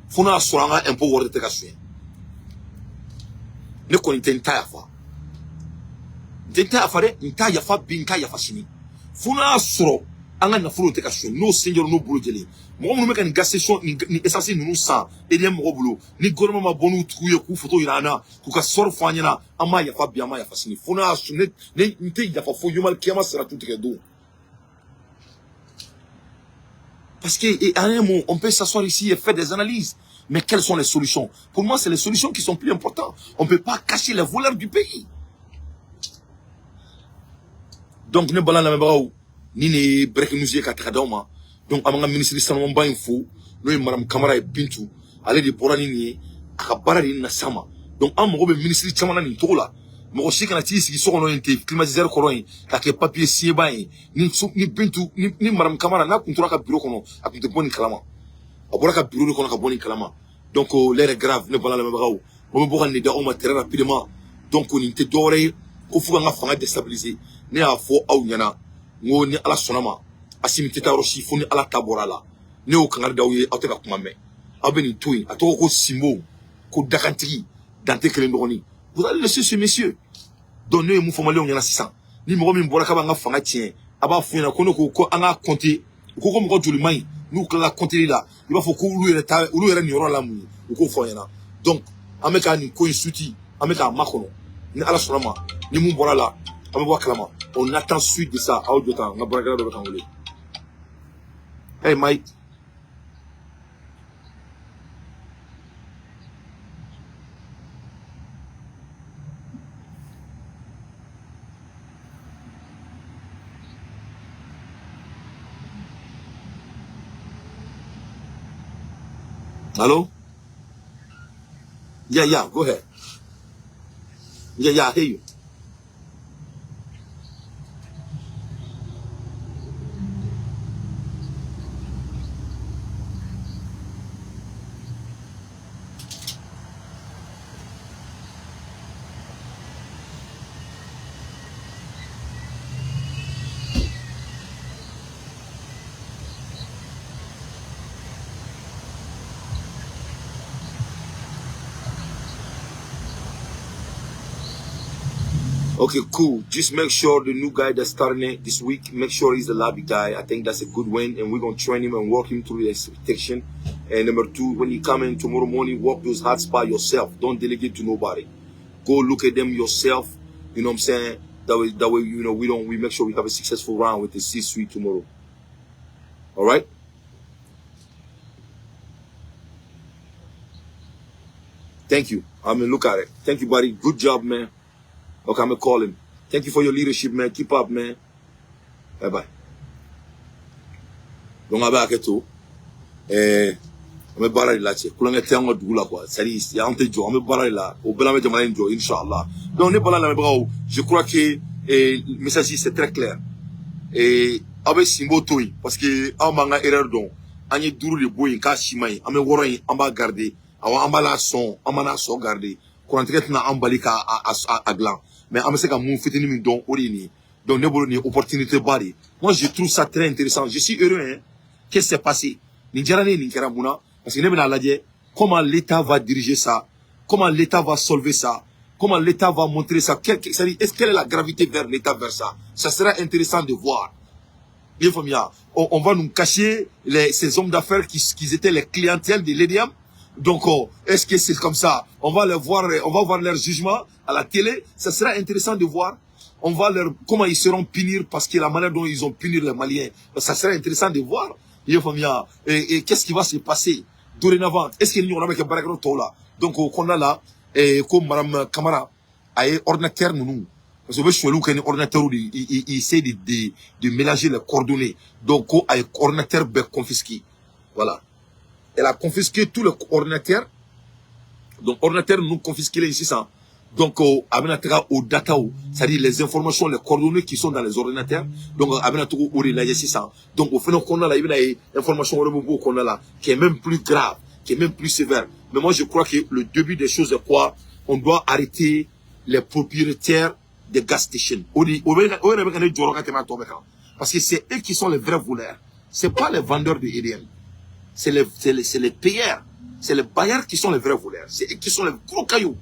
fo n'a sɔrɔ an ka impôt wari tɛ ka suɲɛ. Ne kɔni tɛ n ta yafa, n tɛ n ta yafa dɛ. N t'a yafa bi, n t'a yafa sini, fo n'a sɔrɔ an ka nafolo tɛ ka suɲɛ. N'o sen jɔra, n'o bolo jɛlen, mɔgɔ minnu bɛ ka nin gas station ni essence ninnu san EDM mɔgɔ bolo, ni gouvernement ma bɔ n'u tigiw ye k'u photo yira an na, k'u ka sɔrɔ fɔ an ɲɛna, an m'a yafa bi, an m'a yafa sini, fo n'a sɔrɔ ne n tɛ yafa fo yomali kiyama sira tu tigɛ don. Parce que, et à un moment, on peut s'asseoir ici et faire des analyses. Mais quelles sont les solutions? Pour moi, c'est les solutions qui sont plus importantes. On ne peut pas cacher les voleurs du pays. Donc, ne bala lamɛnbagaw, ni ne breaking news ye ka taga d'aw ma. Donc, an b'an ka ministre sanumanba in fo, n'o ye Madame Kamara ye, Bintu. Ale de bɔra ni nin ye, a ka baara de ye nin las'an ma. Donc, an mago bɛ ministre caman na nin cogo la. Mɔgɔ si kana t'i sigi so kɔnɔ yen ten, climatiseur kɔrɔ yen, ka kɛ papier signé ye. Ni Bintu, ni Madame Kamara, n'a kun tora ka bureau kɔnɔ, a kun tɛ bɔ nin kalama. A bɔra ka bureau de kɔnɔ ka bɔ nin kalama. Donc, l'heure est grave, ne bala lamɛnbagaw. On bɛ bɔ ka nin da aw ma très rapidement. Donc, nin tɛ dɔwɛrɛ ye ko fo k'an ka fanga déstabiliser. Ne y'a fɔ aw ɲɛna, n ko ni Ala sɔnna ma, Asimi tɛ taa yɔrɔ si fo ni Ala ta bɔra a la. Ne y'o kangari d'aw ye, aw tɛ ka kuma mɛn. Aw bɛ nin to yen, a tɔgɔ ko Sinbo, ko dakantigi, Dante kelen dɔgɔnin. Vous allez laisser ce monsieur. Donc, ne ye mun fɔ maliyɛnw ɲɛna sisan? Ni mɔgɔ min bɔra k'a b'an ka fanga tiɲɛ, a b'a f'u ɲɛna ko ne ko ko an k'a compter. U ko ko mɔgɔ joli man ɲi. N'u tilala compter la, i b'a fɔ ko olu yɛrɛ ta, olu yɛrɛ niyɔrɔ la mun ye, u k'o fɔ an ɲɛna. Donc, an bɛ ka nin ko in suti, an bɛ k'a makɔnɔ. Ni Ala sɔnna ma, ni mun bɔra la, an bɛ bɔ a kalama. On attend suite de ça. Aw jɔ tan, n ka baarakɛla dɔ bɛ k'an wele. Hey Mike. Hello? Yeah, go ahead. Yeah, I hear you. Okay, cool. Just make sure the new guy that's starting it this week, make sure he's the lobby guy. I think that's a good win, and we're gonna train him and work him through the expectation. And number two, when you come in tomorrow morning, walk those hotspots yourself. Don't delegate to nobody. Go look at them yourself. You know what I'm saying? That way, you know, we don't, we make sure we have a successful round with the C-suite tomorrow. All right? Thank you. I'm gonna look at it. Thank you, buddy. Good job, man. Okay, I'm gonna call him. Thank you for your leadership, man. Keep up, man. Bye bye. Donc, a bɛ hakɛ to. An bɛ baara de la cɛ, kulonkɛ tɛ an ka dugu la quoi. C'est à dire, an tɛ jɔ, an bɛ baara de la. O bɛɛ la, an bɛ jamana in jɔ, inchallah. Donc, ne bala lamɛnbagaw, je crois que message, c'est très clair. Et aw bɛ Sinbo to yen, parce que anw b'an ka erreur dɔn. An ye duuru de bɔ yen k'a si ma ɲi, an bɛ wɔɔrɔ in, an b'a garder. Awɔ, an b'a la sɔn, an b'a sɔn garder. Kurantigɛ tɛna an bali k'a a dilan, mais an bɛ se ka mun fitinin min dɔn, o de ye nin ye. Donc, ne bolo, nin ye opportunité ba de ye. Moi, je trouve ça très intéressant. Je suis heureux, hein. Qu'est-ce qui s'est passé? Nin diyara ne ye, nin kɛra mun na? Parce que ne bɛna lajɛ comment l'État va diriger ça, comment l'État va solver ça, comment l'État va montrer ça. C'est-à-dire, est-ce quelle est la gravité vers l'État vers ça? Ça sera intéressant de voir. Bien faamuya. On va nous cacher ces hommes d'affaires qui étaient les clientèles de l'EDM. Donc, oh, est-ce que c'est comme ça? On va les voir, on va voir leur jugement à la télé. Ça sera intéressant de voir. On va leur, comment ils seront punis, parce que la manière dont ils ont puni les Maliens, ça sera intéressant de voir. Bien faamuya. Et qu'est-ce qui va se passer dorénavant? Est-ce que nous, on a avec baarakɛyɔrɔ tɔw la? Donc, o kɔnɔna la, ko Madame Kamara a ye ordinateur ninnu, parce que u bɛ sonyɛliw kɛ ni ordinateur de, il essaie de mélanger les coordonnées. Donc, ko a ye ordinateur bɛɛ confisqué. Voilà. Elle a confisqué tous les ordinateurs. Donc, ordinateur ninnu confisqué sisan. Donc a bɛna taga o dataw, c'est-à-dire les informations, les coordonnées qui sont dans les ordinateurs. Donc a bɛna taga o de lajɛ sisan. Donc o fɛnɛ kɔnɔna la, i bɛna ye information wɛrɛ bɛ b'o kɔnɔna la qui est même plus grave, qui est même plus sévère. Mais moi, je crois que le début des choses est quoi? On doit arrêter les propriétaires des gas stations. O de o bɛ o yɛrɛ bɛ ka ne jɔrɔ ka tɛmɛ a tɔ bɛɛ kan, parce que c'est eux qui sont les vrais voleurs. C'est pas les vendeurs de EDM, c'est les payeurs, c'est les bailleurs qui sont les vrais voleurs. C'est eux qui sont les gros cailloux.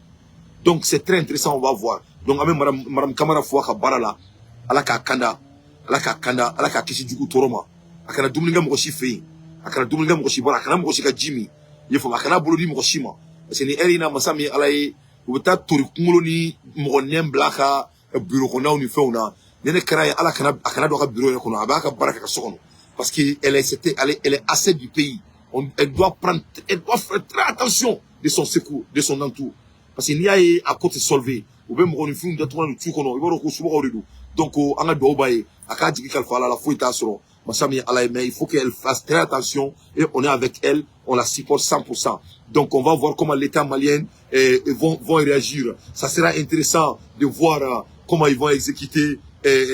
Donc c'est très intéressant, on va voir. Donc an bɛ madame Kamara fo a ka baara la. Ala k'a kanda, Ala k'a kanda, Ala k'a kisi jugu tɔɔrɔ ma. A kana dumuni kɛ mɔgɔ si fɛ yen, a kana dumuni kɛ mɔgɔ si bɔra, a kana mɔgɔ si ka ji min, i ye faamu, a kana bolo di mɔgɔ si ma, parce que ni heure in na, masa min ye Ala ye, u bɛ taa tori kunkolo ni mɔgɔ nɛn bila a ka bureau kɔnɔnaw ni fɛnw na. Ni ne kɛra ye, Ala kana a kana don a ka bureau yɛrɛ kɔnɔ, a b'a ka baara kɛ ka so kɔnɔ, parce que elle est assez du pays. Elle doit prendre, elle doit faire très attention de son secours, de son entour, parce que n'i y'a ye a ko tɛ solver, u bɛ mɔgɔninfinw datugu tu kɔnɔ, i b'a dɔn ko somɔgɔw de don. Donc an ka dugawu b'a ye, a k'a jigi kalifa Ala la, foyi t'a sɔrɔ, masa min ye Ala ye. Mais il faut qu'elle fasse très attention et on est avec elle, on la supporte 100%. Donc on va voir comment l'État malien vont réagir. Ça sera intéressant de voir comment ils vont exécuter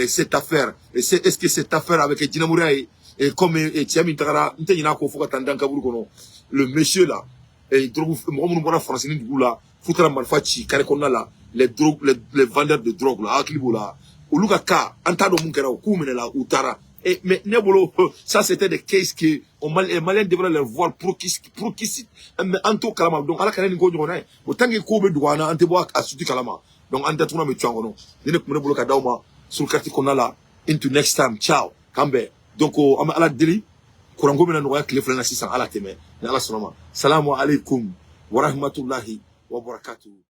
cette affaire. Et c'est est-ce que cette affaire avec Djinamoura et comme cɛ min tagara, n tɛ ɲinɛ a kɔ fo ka taa n dan kaburu kɔnɔ, le monsieur là, et drogue, mɔgɔ minnu bɔra Faransi ni dugu la f'u taara marifa ci carré kɔnɔna la, les drogues, les vendeurs de drogue la, hakili b'o la, olu ka cas, an t'a dɔn mun kɛra o, k'u minɛla, u taara. Et, mais ne bolo, ça c'était des cases que les Maliens devraient les voir pour qu'ils mais an t'o kalama. Donc Ala kana nin ko ɲɔgɔnna ye. O tant que ko bɛ dogo an na, an tɛ bɔ a suti kalama. Donc an datuguna bɛ to an kɔnɔ. Ni ne tun bɛ ne bolo ka d'aw ma sur carte kɔnɔna la. Into next time, ciao, k'an bɛn. Donc an bɛ Ala deli, kuranko bɛna nɔgɔya tile 2 na sisan, Ala tɛmɛ ni Ala sɔnna ma. Salamu alaikum warahmatullahi wabarakatuh.